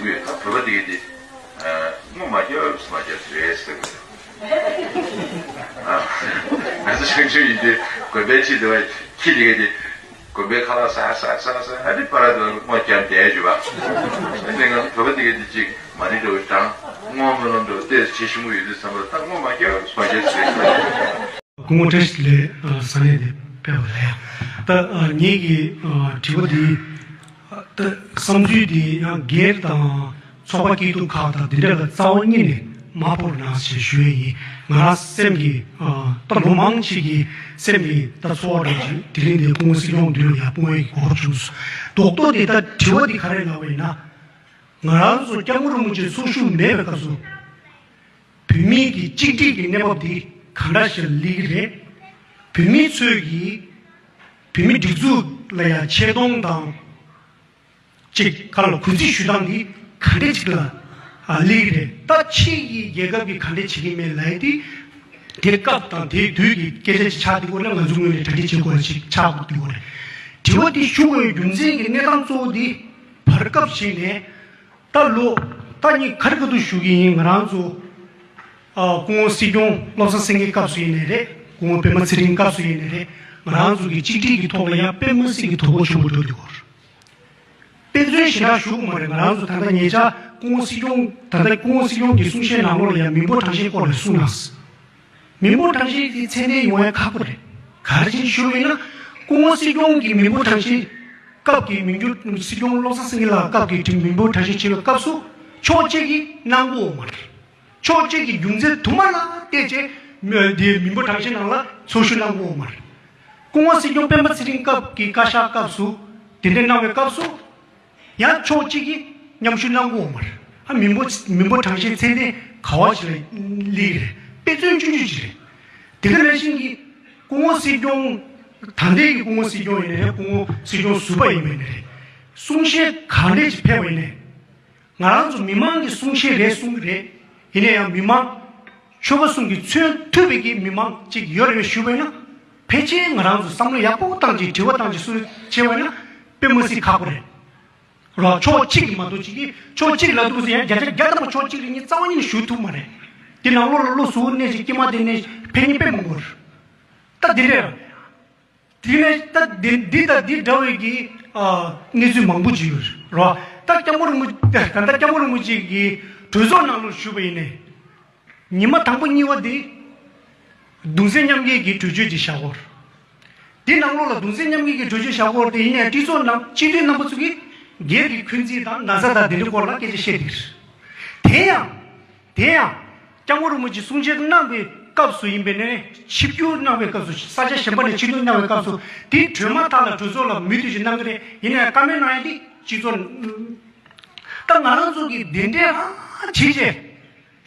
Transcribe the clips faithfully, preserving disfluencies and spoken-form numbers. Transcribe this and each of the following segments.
ཡོད། ད་བོད་པ་དེ་གས་དེ་ཨ་སྔོ་མ་རྒྱབ་མ་རྒྱབ་རེད་ཟེར་གི་རེད། ཨ་ང་ཚོ་ཆུང་ཆུང་ཡིན་དུས་དགོན་པའི་ཕྱི་དེ་བ་ཁྱི་དེ་གས་དེ་དགོན་པའི་ཁ་ལག་ཟ་ཟ་ཟ་ཟ་ཨ་ནི་པ་ར་དེ་བ་སྔོ་རྒྱབ་བསྡད་ཡོད་པ། ཨ་ནི་ང་ཚོ་བོད་པ་དེ་གས་དེ་ཅིག་མ་ཎི་འདྲ་བོ་བགྲང་སྔོ་སྨོན་ལམ་འདྲ་བོ་བཏབ་བྱེད་ཤུགས་མོ་ཡོད་དུས་ཙམ་པ་ད་སྔོ་མ་རྒྱབ་མ་རྒྱབ་ཟེར། སྐུ་ངོ་བཀྲ་ཤིས་བདེ་ལེགས། ཨ་ས་གནས་དེ་ཕེབས་པ་ལ་ཡ། ད་ཨ་ངེད་ཀྱི་ཨ་དྲི་བ་འདི་ཨ་ད་བསམ་ཚུལ་འདི་ཡང་སྒེར་དང་ཚོགས་པ་སྐྱིད་སྡུག་ཁག་དང་འདི་འདྲ་ལ་རྩ་བ་ཉིད་ནས་མ་སྤོར་གནང་ཞེས་ཞུ་ཡས་ཡིན། ང་རང་སེམས་ཀྱི་ཨ་ད་ལོ་མང་ཞིག་གི་སེམས་ཀྱི་ད་ཚོར་བ་རེད་ཅིག་དེ་རིང་འདིར་སྐུ་ངོ་སྲིད་སྐྱོང་མདུན་ལ་ཡ་སྤོ་བའི་གོ་སྐབས་བྱུང་སོང་། རྡོག་རྡོག་འདི་ད་དྲི་བ་འདི་ག་རེ་ལབ་པ་ཡིན་ན། ང་རང་ཚོ་སྐྱབས་མགོན་རིན་པོ་ཆེ་འཚོ་བཞུགས་མེད་པའི་སྐབས་སུ། བོད་མིའི་གི་གཅིག་སྒྲིལ་གྱི་གནས་བབ་འདི་གང་འདྲ་ཞིག་སླེབས་ཀྱི་རེད། བོད་མི་ཚོས་ཀྱིས་བོད་མི་སྒྲིག་འཛུགས་ལ་ཡང་ཆེ་མཐོང་དང་གཅིག་ག་ལ་གུས་བརྩི་ཞུ་སྟངས་འདི་ག་འདྲ་ཅིག་ལ་ཨ་སླེབས་ཀྱི་རེད། ད་ཕྱི་ཡི་རྒྱལ་ཁབ་ཀྱིས་ག་འདྲ་བྱེད་ཀྱི་མེད་ལབ་ཡ་དེ་དེ་སྐབས་དང་དེའི་དུས་ཀྱི་སྐད་ཆ་ཅིག་ཆགས་བསྡད་ཡོད་རེད། ང་ཚོ་ངོས་ནས་གྲ་སྒྲིག་བྱེད་དགོས་པ་ཅིག་ཆགས་བསྡད་ཡོད་རེད། དྲི་བ་འདི་ཞུ་དགོས་རྒྱུ་མཚན་གྱི་གནས་སྟངས་གཙོ་བོ་འདི་བར་སྐབས་ཤིག་ནས། ད་ལོ་ད་ཉིན་ག་རེ་ག་དུས་ཞུ་གི་ཡིན། ང་རང་ཚོ་ཨ་སྐུ་ངོ་སྲིད་སྐྱོང་བློ་བཟང་སེང་གེའི་སྐབས་སུ་ཡིན་ནའི་རེད། སྐུ་ངོ་སྤེན་པ་ཚེ་རིང་སྐབས་སུ་ཡིན་ནའི་རེད། ང་རང་ཚོ་གི་གཅིག་སྒྲིལ་གྱི་ཐོག་ལ་ཡང་དཔེ་མི་སྲིད་ཀྱི་དོ་ཕོག་ཆེན་པོ་འགྲོ་འདུག་གོ། དཔེ་མཚོན་ཞེ་དྲག་ཞུ་གི་མ་རེད། ང་རང་ཚོ་ད་ལྟ་ཉེ་ཆར་སྐུ་ངོ་སྲིད་སྐྱོང་ད་ལྟ་སྐུ་ངོ་སྲིད་སྐྱོང་གི་གསུང་བཤད་ནང་ལོགས་ལ་ཡང་མི་འབོར་གྲངས་བཤེར་སྐོར་ལ་གསུངས་གནང་སོང་། མི་འབོར་གྲངས་བཤེར་དེ་ཚད་ལྡན་ཡོང་ཡ་ཁག་པོ་རེད། ག་རེ་བྱས་ཞུ་བ་ཡིན་ན། སྐུ་ངོ་སྲིད་སྐྱོང་གི་མི་འབོར་གྲངས་བཤེར་སྐབས་ཀྱི་མི་འགྱུར་སྲིད་སྐྱོང་བློ་བཟང་སེང་གེ་ལགས་སྐབས་ཀྱི་མི་འབོར་གྲངས་བཤེར་བྱེད་པའི་སྐབས་སུ་ཕྱོགས་གཅིག་གིས་གནང་གི་ཡོད་མ་རེད། ཕྱོགས་གཅིག་གིས་རྒྱུ་མཚན་དུ་མ་ལ་བལྟས་བྱས་མི་དེའི་མི་འབོར་གྲངས་བཤེར་ནང་ལ་ཚོགས་ཞུགས་གནང་གི་ཡོད་མ་རེད། སྐུ་ངོ་སྲིད་སྐྱོང་སྤེན་པ་ཚེ་རིང་སྐབས་ཀྱི་བཀའ་ཤག་སྐབས་སུ་དེ་འདྲ་གནང་བའི་སྐབས་སུ། ཡང་ཕྱོགས་གཅིག་གིས་མཉམ་ཞུགས་གནང་གི་ཡོད་མ་རེད། ཨ་མི་འབོར་མི་འབོར་གྲངས་བཤེར་ཚད་ལྡན་ག་བ་ཞིག་ལ་སླེབས་རེད། དཔེ་མཚོན་ཆུང་ཆུང་ཞིག་རེད། དེ་ག་ནང་བཞིན་གྱི་སྐུ་ངོ་སྲིད་སྐྱོང་ད་ལྟའི་གི་སྐུ་ངོ་སྲིད་སྐྱོང་ཡིན་ནའི་རེད། སྐུ་ངོ་སྲིད་སྐྱོང་ཟུར་པ་ཡིན་པ་ཡིན་ནའི་རེད། གསུང་བཤད་ག་འདྲས་ཅིག་ཕེབས་པ་ཡིན་ནའི། ང་རང་ཚོ་མི་མང་གི་གསུང་བཤད་རེད་གསུང་གི་རེད། ཡིན་ན་ཡང་མི་མང་ཆོལ་ཁ་གསུམ་གྱི་མཚོན་ཐུབ་པའི་གི་མི་མང་ཅིག་ཡོད་རེད་ཞུས་པ་ཡིན་ན། ཕལ་ཆེར་ང་རང་ཚོ་བསམ་བློ་ཡག་པོ་བཏང་ཅིག་དྲི་བ་བཏང་ཅིག་སུ་བྱས་པ་ཡིན་ན་དཔེ་མི་སྲིད་ཁག་པོ་རེད། རོ་ཕྱོགས་གཅིག་གིས་མ་གཏོགས་གཅིག་གིས་ཕྱོགས་གཅིག་ལ་འདུག་ཟེར་ཡང་བརྒྱ་ཆ་བརྒྱ་ཐམ་པ་ཕྱོགས་གཅིག་རེད་ཉིད་རྩ་བ་ཉིད་ནས་ཞུ་ཐུབ་མ་རེད། དེ་ནང་ལོགས་ལ་བློ་གཟུ་བོ་གནས་ཅིག་དཀྱིལ་མ་དེ་གནས་ཕན་ཉིན་དཔེ་མང་པོ་རེད། ད་འདི་འདྲས་ར། དེ་ནས་ད་འདི་འདི་དང་འདི་འདྲ་བའི་གི་ཨ་གནས་ཚུལ་མང་པོ་ཅིག་ཡོད་རེད་བ། ད་སྐྱབས་མགོན་རིན་པོ་ད་ལྟ་སྐྱབས་མགོན་རིན་པོ་ཆེ་གི་གྲོས་ཚོགས་ནང་ལོགས་ཞུས་པ་ཡིན་ནའི། ཉི་མ་དང་པོ་གཉིས་པ་འདི་གདུང་སེམས་མཉམ་སྐྱེད་ཀྱི་གྲོས་ཆོད་ཅིག་བཞག་གོ། དེ་ནང་ལོགས་ལ་གདུང་སེམས་མཉམ་སྐྱེད་ཀྱི་གྲོས་ཆོད་བཞག་གོ། དེ་ཡིན་ནའི་སྤྱི་ཚོགས་ནང་སྤྱི་འཐུས་རྣམ་པ་ཚོ་གིས་སྒེར་གྱི་འཁོན་འཛིན་དང་ན་ཚ་དང་དེ་འདྲའི་སྐོར་ལ་སྐད་ཆ་བཤད་འདུག་དེ་ཡང་། དེ་ཡང་། སྐྱབས་མགོན་རིན་པོ་ཆེ་གསུང་བཤད་གནང་བའི་སྐབས་སུ་ཡིན་པས་ནས་ཆིབས་བསྒྱུར་གནང་བའི་སྐབས་སུ་ས་ཆ་གཞན་པ་ནས་ཆིབས་བསྒྱུར་གནང་བའི་སྐབས་སུ་དེའི་གྲོས་མ་ཐག་ལ་གྲོས་ཚོགས་ལ་མུ་མཐུད་ཅིག་གནང་གི་རེད། ཡིན་ནའི་བཀའ་མོལ་གནང་ཡ་དེ་སྤྱི་ཚོགས། ད་ང་རང་ཚོ་གིས་དེ་འདྲའི་ཧ་བྱས་བྱས་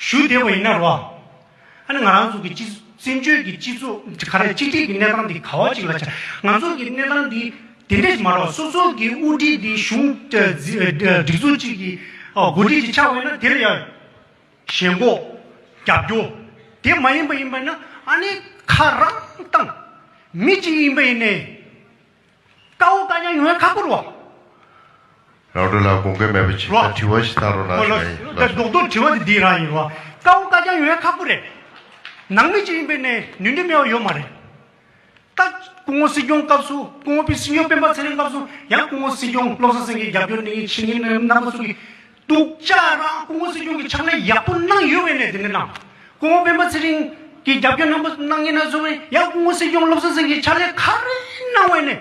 ཞུ་བསྡད་པ་ཡིན་ན་རོ། ཨ་ནི་ང་རང་ཚོ་གི་སྤྱི་བཙན་བྱོལ་གྱི་སྤྱི་ཚོགས་ག་རེ་སྤྱི་སྒྲིག་གི་གནས་སྟངས་དེ་ག་བ་ཅིག་ལ་ཆགས། ང་ཚོ་གི་གནས་སྟངས་དེ་དེ་འདྲས་མ་རེད། སོ་སོ་གི་དབུ་ཁྲིད་དེ་གཞུང་སྒྲིག་འཛུགས་གཅིག་གི་འགོ་ཁྲིད་ཅིག་ཆགས་པ་ཡིན་ན་དེ་ལ་ཡང་། ཞེན་ཁོག་རྒྱབ་སྐྱོར། དེ་མ་ཡིན་པ་ཡིན་པ་ན་ཨ་ནི་ཁ་རང་བཏང་། མི་གཅིག་ཡིན་པ་ཡིན་ནའི། དཀའ་བ་དཀའ་རྙོག་ཡོང་ཡ་ཁག་པོ་རེད་བ། རང་གྲོལ་ལ་དགོངས་འགལ་མེད་པ་ཅིག་རོ། ད་དྲི་བ་ཞིག་བཏང་རོགས་གནང་ཞུ་ཡ་ཡིན། ད་རྡོག་རྡོག་དྲི་བ་དེ་འདི་རང་ཡིན་རོ། དཀའ་བ་དཀའ་རྙོག་ཡོང་ཡ་ཁག་པོ་རེད། ནང་མི་གཅིག་ཡིན་པ་ཡིན་ནའི་ནུས་འདྲི་མེད་པ་ཡོད་མ་རེད། ད་སྐུ་ངོ་སྲིད་སྐྱོང་སྐབས་སུ་སྐུ་ངོ་སྲིད་སྐྱོང་སྤེན་པ་ཚེ་རིང་སྐབས་སུ་ཡང་སྐུ་ངོ་སྲིད་སྐྱོང་བློ་བཟང་སེང་གེའི་རྒྱབ་སྐྱོར་གནང་མཁན་ཆེད་མཁན་རྣམ་པ་ཚོ་གིས་སྡུག་ཅག་རང་སྐུ་ངོ་སྲིད་སྐྱོང་གི་ཕྱག་ལས་ཡག་པོ་གནང་ཡོད་པས་ནས་དེ་འདྲ་གནང་། སྐུ་ངོ་སྤེན་པ་ཚེ་རིང་གི་རྒྱབ་སྐྱོར་རྣམ་པ་གནང་མཁན་རྣམ་ཚོ་ཡང་སྐུ་ངོ་སྲིད་སྐྱོང་བློ་བཟང་སེང་གེའི་ཕྱག་ལས་ག་རེ་གནང་བས་ནས།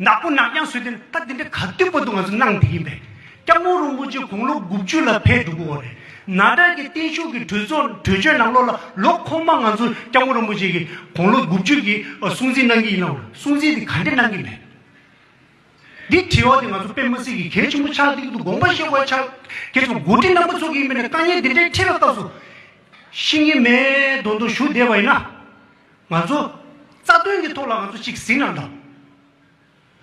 ནག་པོ་ནག་རྐྱང་བཟོས་ཏེ་ད་དེ་འདྲ་ག་དུས་བར་དུ་ང་ཚོ་གནང་བསྡད་ཀྱིན་པས། སྐྱབས་མགོན་རིན་པོ་ཆེ་དགུང་ལོ་དགུ་བཅུ་ལ་ཕེབས་འགྲོ་གི་ཡོད་རེད། ནཱ་ཊ་གི་བརྟན་བཞུགས་ཀྱི་གྲོས་ཚོགས་གྲོས་ཆོད་ནང་ལོགས་ལ་ལོ་འཁོར་མ་ང་ཚོ་སྐྱབས་མགོན་རིན་པོ་ཆེ་གི་དགུང་ལོ་དགུ་བཅུ་གི་སྲུང་བརྩི་གནང་གི་ཡིན་ནམ། སྲུང་བརྩི་དེ་ག་འདྲ་གནང་གི་མེད། འདི་དྲི་བ་དེ་ང་ཚོ་དཔེ་མི་སྲིད་ཀྱི་གལ་ཆེན་པོ་ཆགས་བསྡད་ཀྱི་འདུག་དགོངས་པ་བཞེས་དགོས་ཆགས། གལ་ཆེན་པོ་འགོ་ཁྲིད་རྣམ་པ་ཚོ་གིས་ཡིན་པས་ན་དཀའ་ངལ་འདི་འདྲའི་འཕྲད་པའི་སྐབས་སུ་ཤེས་ཀྱི་མེད་མདོག་མདོག་ཞུ་བསྡད་པ་ཡིན་ན། ང་ཚོ་རྩ་དོན་གྱི་ཐོག་ལ་ང་ཚོ་གཅིག་གཟིགས་གནང་དང་།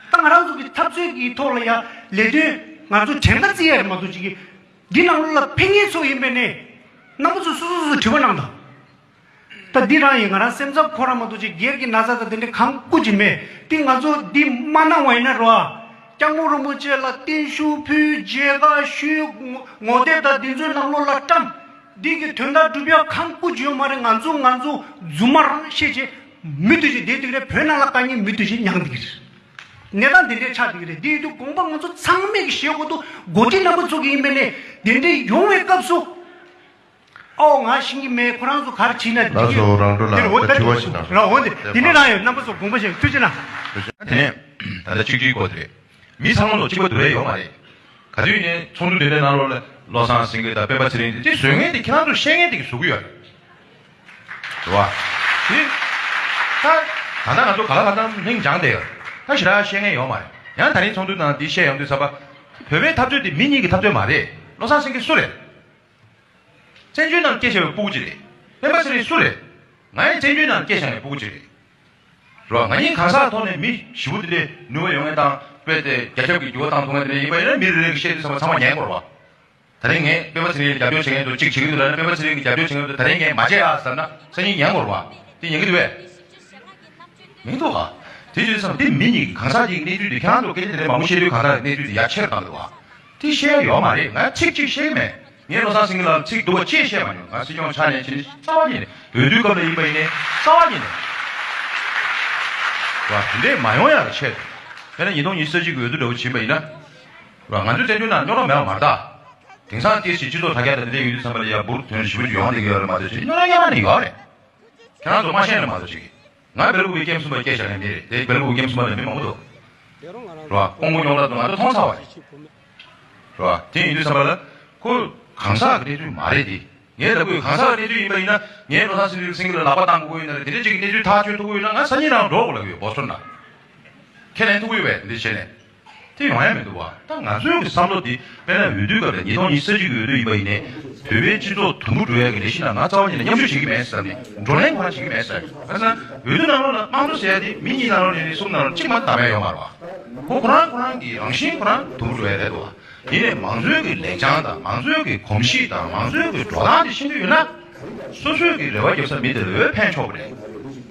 ད་ང་རང་ཚོ་གི་འཐབ་རྩོད་ཀྱི་ཐོག་ལ་ཡ་ལས་དོན་ང་ཚོ་གྲངས་ཀ་བརྩི་ཡ་རེད་མ་གཏོགས་ཅིག་གི་འདི་ནང་ལོགས་ལ་ཕན་ངེས་ཚོ་ཡིན་པས་ནས་རྣམ་པ་ཚོ་སོ་སོ་སོ་སོ་དྲི་བ་གནང་དང་། ད་འདི་རང་ཡིན་ང་རང་སེམས་འཚབ་ཁོ་རང་མ་གཏོགས་ཅིག་སྒེར་གྱི་ན་ཚ་དང་དེ་འདྲ་གང་སྐུ་ཅིག་མེད། འདི་ང་ཚོ་འདི་མ་གནང་བ་ཡིན་ན་རོ། སྐྱབས་མགོན་རིན་པོ་ཆེ་ལ་བརྟན་བཞུགས་ཕུལ། མཇལ་ཁ་ཞུས། ངོ་ངོ་དེབ་དང་འདི་ཚོའི་ནང་ལོགས་ལ་བཀྲམ། འདི་གི་དོན་དག་སྒྲུབ་ཡ་ཁང་བཀོད་ཀྱི་ཡོད་མ་རེད། ང་ཚོ་ང་ཚོ་རྫུན་མ་རང་བཤད་བྱས་མི་འདུ་ཤེས་བསྡད་འདུག་རེད། བོད་ནང་ལ་དཀའ་ངལ་མི་འདུ་ཤེས་མྱངས་འདུག་རེད། གནས་སྟངས་འདི་འདྲའི་ཆགས་འདུག་རེད། འདི་ཡིན་དུས་དགོངས་པ་ང་ཚོ་ཚང་མས་ཀྱི་བཞེས་དགོས་འདུག་འགོ་ཁྲིད་རྣམ་པ་ཚོ་གི་ཡིན་པས་ནས་འདི་འདྲའི་ཡོང་བའི་སྐབས་སུ། ཨོ་ང་ཤེས་ཀྱི་མེད། ཁོ་རང་ཚོ་ག་རེ་བྱེད་ན་ལགས་སོ། རང་གྲོལ་ལགས། འདིར་འོ་ད་དྲི་བ་ཞིག་གནང་རོགས། འོ་འདི་འདི་ནི་རང་ཡོད། རྣམ་པ་ཚོ་དགོངས་པ་བཞེས། ཐུགས་རྗེ་གནང་། དེ་ནས་ད་ལྟ་གཅིག་གཅིག་གོ་དེ་རེད། མི་ཚང་མ་ལོ་གཅིག་པ་བསྡུར་ཡས་ཡོད་མ་རེད། ག་དུས་ནས་ཚོགས་འདུ་དེ་འདྲའི་ནང་ལོགས་ལ་བློ་བཟང་སེང་གེ་དང་སྤེན་པ་ཚེ་རིང་དེ་བཟོས་མཁན་དེ་ཁྱེད་རང་ཚོ་བཤད་མཁན་དེ་གིས་བཟོ་གི་ཡོད་རེད། རེད་བ། དེ་ད་ད་ལྟ་ང་ཚོ་ག་ལ་ག་ལ་ལྷིང་འཇགས་བསྡད་ཡོད། ད་ཞེ་དྲག་བཤད་མཁན་ཡོད་མ་རེད། ཡང་ད་རིང་ཚོགས་འདུ་ནང་འདི་བཤད་ཡོང་དུས་ཙམ་པ། བོད་པའི་འཐབ་རྩོད་དེ་མི་གཉིས་ཀྱི་འཐབ་རྩོད་མ་རེད། བློ་བཟང་སེང་གེ་སུ་རེད། བཙན་བྱོལ་ནང་སྐྱེས་བཞག་པའི་སྤུ་གུ་ཅིག་རེད། སྤེན་པ་ཚེ་རིང་སུ་རེད། ང་ཡང་བཙན་བྱོལ་ནང་སྐྱེས་བཞག་པའི་སྤུ་གུ་ཅིག་རེད། རེད་བ། ང་གཉིས་གང་ཟག་ཐོག་ནས་མི་ཞེ་པོ་དེ་འདྲའི་ནུས་པ་ཡོད་མཁན་དང་དཔེ་དེ་རྒྱ་ཁྱབ་ཀྱི་འགྱུར་བ་བཏང་ཐུབ་མཁན་དེ་འདྲ་ཡིན་པ་ཡིན་ན། མི་རེ་རེ་གིས་བཤད་དུས་ཙམ་པ་ཚང་མ་ཉན་དགོས་རེད་བ། ད་རིང་ངས་སྤེན་པ་ཚེ་རིང་ལ་རྒྱབ་སྐྱོར་བྱེད་མཁན་ཚོ་གཅིག་བྱེད་ཀྱི་འདུག་ལབ་ན། སྤེན་པ་ཚེ་རིང་གིས་རྒྱབ་སྐྱོར་བྱེད་མཁན་ཚོ་ད་རིང་ངས་མ་བྱེད་ཨ་ཟེར་ན་སང་ཉིན་ཉན་དགོས་རེད་བ། དེ་ཉན་གྱི་འདུག་བས། མི་འདུག་ག་དེ་བྱས་ཙང་དེ་མི་གཉིས་གང་ཟག་གཅིག་གི་གནས་ཚུལ་དེ། ཁྱེད་རང་ཚོ་སྐད་ཆ་དེ་འདྲ་མང་པོ་བཤད་དུས་གང་ཟག་གི་གནས་ཚུལ་དེ་ཡར་ཆེར་བཏང་འདུག་ག་དེ་བཤད་ཡ་ཡོད་མ་རེད། ང་ཚིག་གཅིག་བཤད་ཀྱི་མེད། ངས་བློ་བཟང་སེང་གེ་ལགས་ལ་ཚིག་སྡུག་པ་ཅིག་བཤད་མ་མྱོང་། ང་སྲིད་སྐྱོང་ཆགས་ནས་ཕྱིན་ནས་རྩ་བ་ཉིད་ནས། འོས་བསྡུའི་སྐབས་ལ་ཡིན་པ་ཡིན་ནའི་རྩ་བ་ཉིད་ནས། རེད་བ། དེ་འདྲས་མ་ཡོང་ཡ་ལ་ཆེད་དུ། དཔེར་ན་ཉིས་སྟོང་ཉི་ཤུ་རྩ་གཅིག་གི་འོས་བསྡུ་འདྲ་བོ་ཕྱིན་པ་ཡིན་ན། རེད་བ། ང་ཚོའི་བཙན་བྱོལ་ནང་རྙོག་དྲ་མེད་པ་མ་རེད་ད། དེང་སང་ཏོག་ཙམ་སྤྱི་ཚོགས་དྲ་རྒྱ་དང་དེ་འདྲས་ཡོད་དུས་ཙམ་པ་ལ་ཡ་འབུར་ཐོན་ཞེ་པོ་ཅིག་ཡོང་བསྡད་ཀྱི་ཡོད་རེད་མ་གཏོགས་ཅིག་རྙོག་དྲ་ཡོད་མ་རེད། ཁྱེད་རང་ཚོ་མ་ཤེས་ན་མ་གཏོགས་ཅིག་ང་སྦེལ་ཀོབ་ཀྱི་ཀེམ་གསུམ་པར་སྐྱེས་བཞག་མཁན་མི་རེད་དེ། སྦེལ་ཀོབ་ཀེམ་གསུམ་པ་ལ་མི་མང་པོ་འདུག་རེད་བ། ཀོང་པོ་རྙོག་དྲ་དང་ང་ཚོ་མཐོང་ཚར་བ་རེད། རེད་བ། དེ་ཡིན་དུས་ཙམ་པ་ལ་ཁོ་གང་ཟག་གི་གནས་ཚུལ་མ་རེད་དེ། ངས་ལབ་དགོས། གང་ཟག་གི་གནས་ཚུལ་ཡིན་པ་ཡིན་ན། ངས་བློ་བཟང་སེང་གེ་ལ་ལག་པ་བཏང་དགོས་ཀྱི་ཡོད་ན་རེད། དེ་འདྲ་ཅིག་གི་གནས་ཚུལ་ཐག་གཅོད་ཐུབ་ཀྱི་ཡོད་ན། ང་སང་ཉིན་རང་འགྲོ་དགོས་ལབ་ཀྱི་ཡོད། བོ་སི་ཊོན་ལ། ཁས་ལེན་ཐུབ་ཀྱི་ཡོད་པས་འདི་བྱས་ནས། དེ་ཡོང་ཡ་མི་འདུག་བ། ད་ང་ཚོའི་གི་བསམ་བློ་འདི་དཔེར་ན་འོས་བསྡུའི་སྐབས་ལ་ཉིས་སྟོང་ཉི་ཤུ་རྩ་གཅིག་གི་འོས་བསྡུ་ཡིན་པ་ཡིན་ནའི། བོད་པའི་སྤྱི་ཚོགས་དུམ་བུ་འགྲོ་ཡ་གི་ལས་གཞི་ནང་ང་རྩ་བ་ཉིད་ནས་མཉམ་ཞུགས་བྱེད་ཀྱི་མེད་ཟེར་ནས། བགྲོ་གླེང་ཁོ་རང་བྱེད་ཀྱི་མེད་ཟེར། བྱས་ཙང་འོས་བསྡུ་ནང་ལོགས་ལ་དམངས་གཙོ་ཟེར་ཡ་དེ་མི་གཉིས་ནང་ལོགས་ནས་གསུམ་ནང་ལོགས་གཅིག་མ་གཏོགས་གདམ་ཡ་ཡོད་མ་རེད་བ། ཁོ་ཁོ་རང་ཁོ་རང་གི་རང་བཞིན་ཁོ་རང་དུམ་བུ་འགྲོ་ཡ་རེད་འདུག་བ། ཡིན་ནའི་མང་གཙོའི་གི་ལེགས་བྱང་དང་མང་གཙོའི་གི་གོམས་གཤིས་དང་མང་གཙོའི་གི་འགྲོ་སྟངས་དེ་ཤེས་ཀྱི་ཡོད་ན། སོ་སོའི་གི་རེ་བ་རྒྱབ་ས་མི་དེར་འོས་འཕེན་ཆོག་པ་རེད།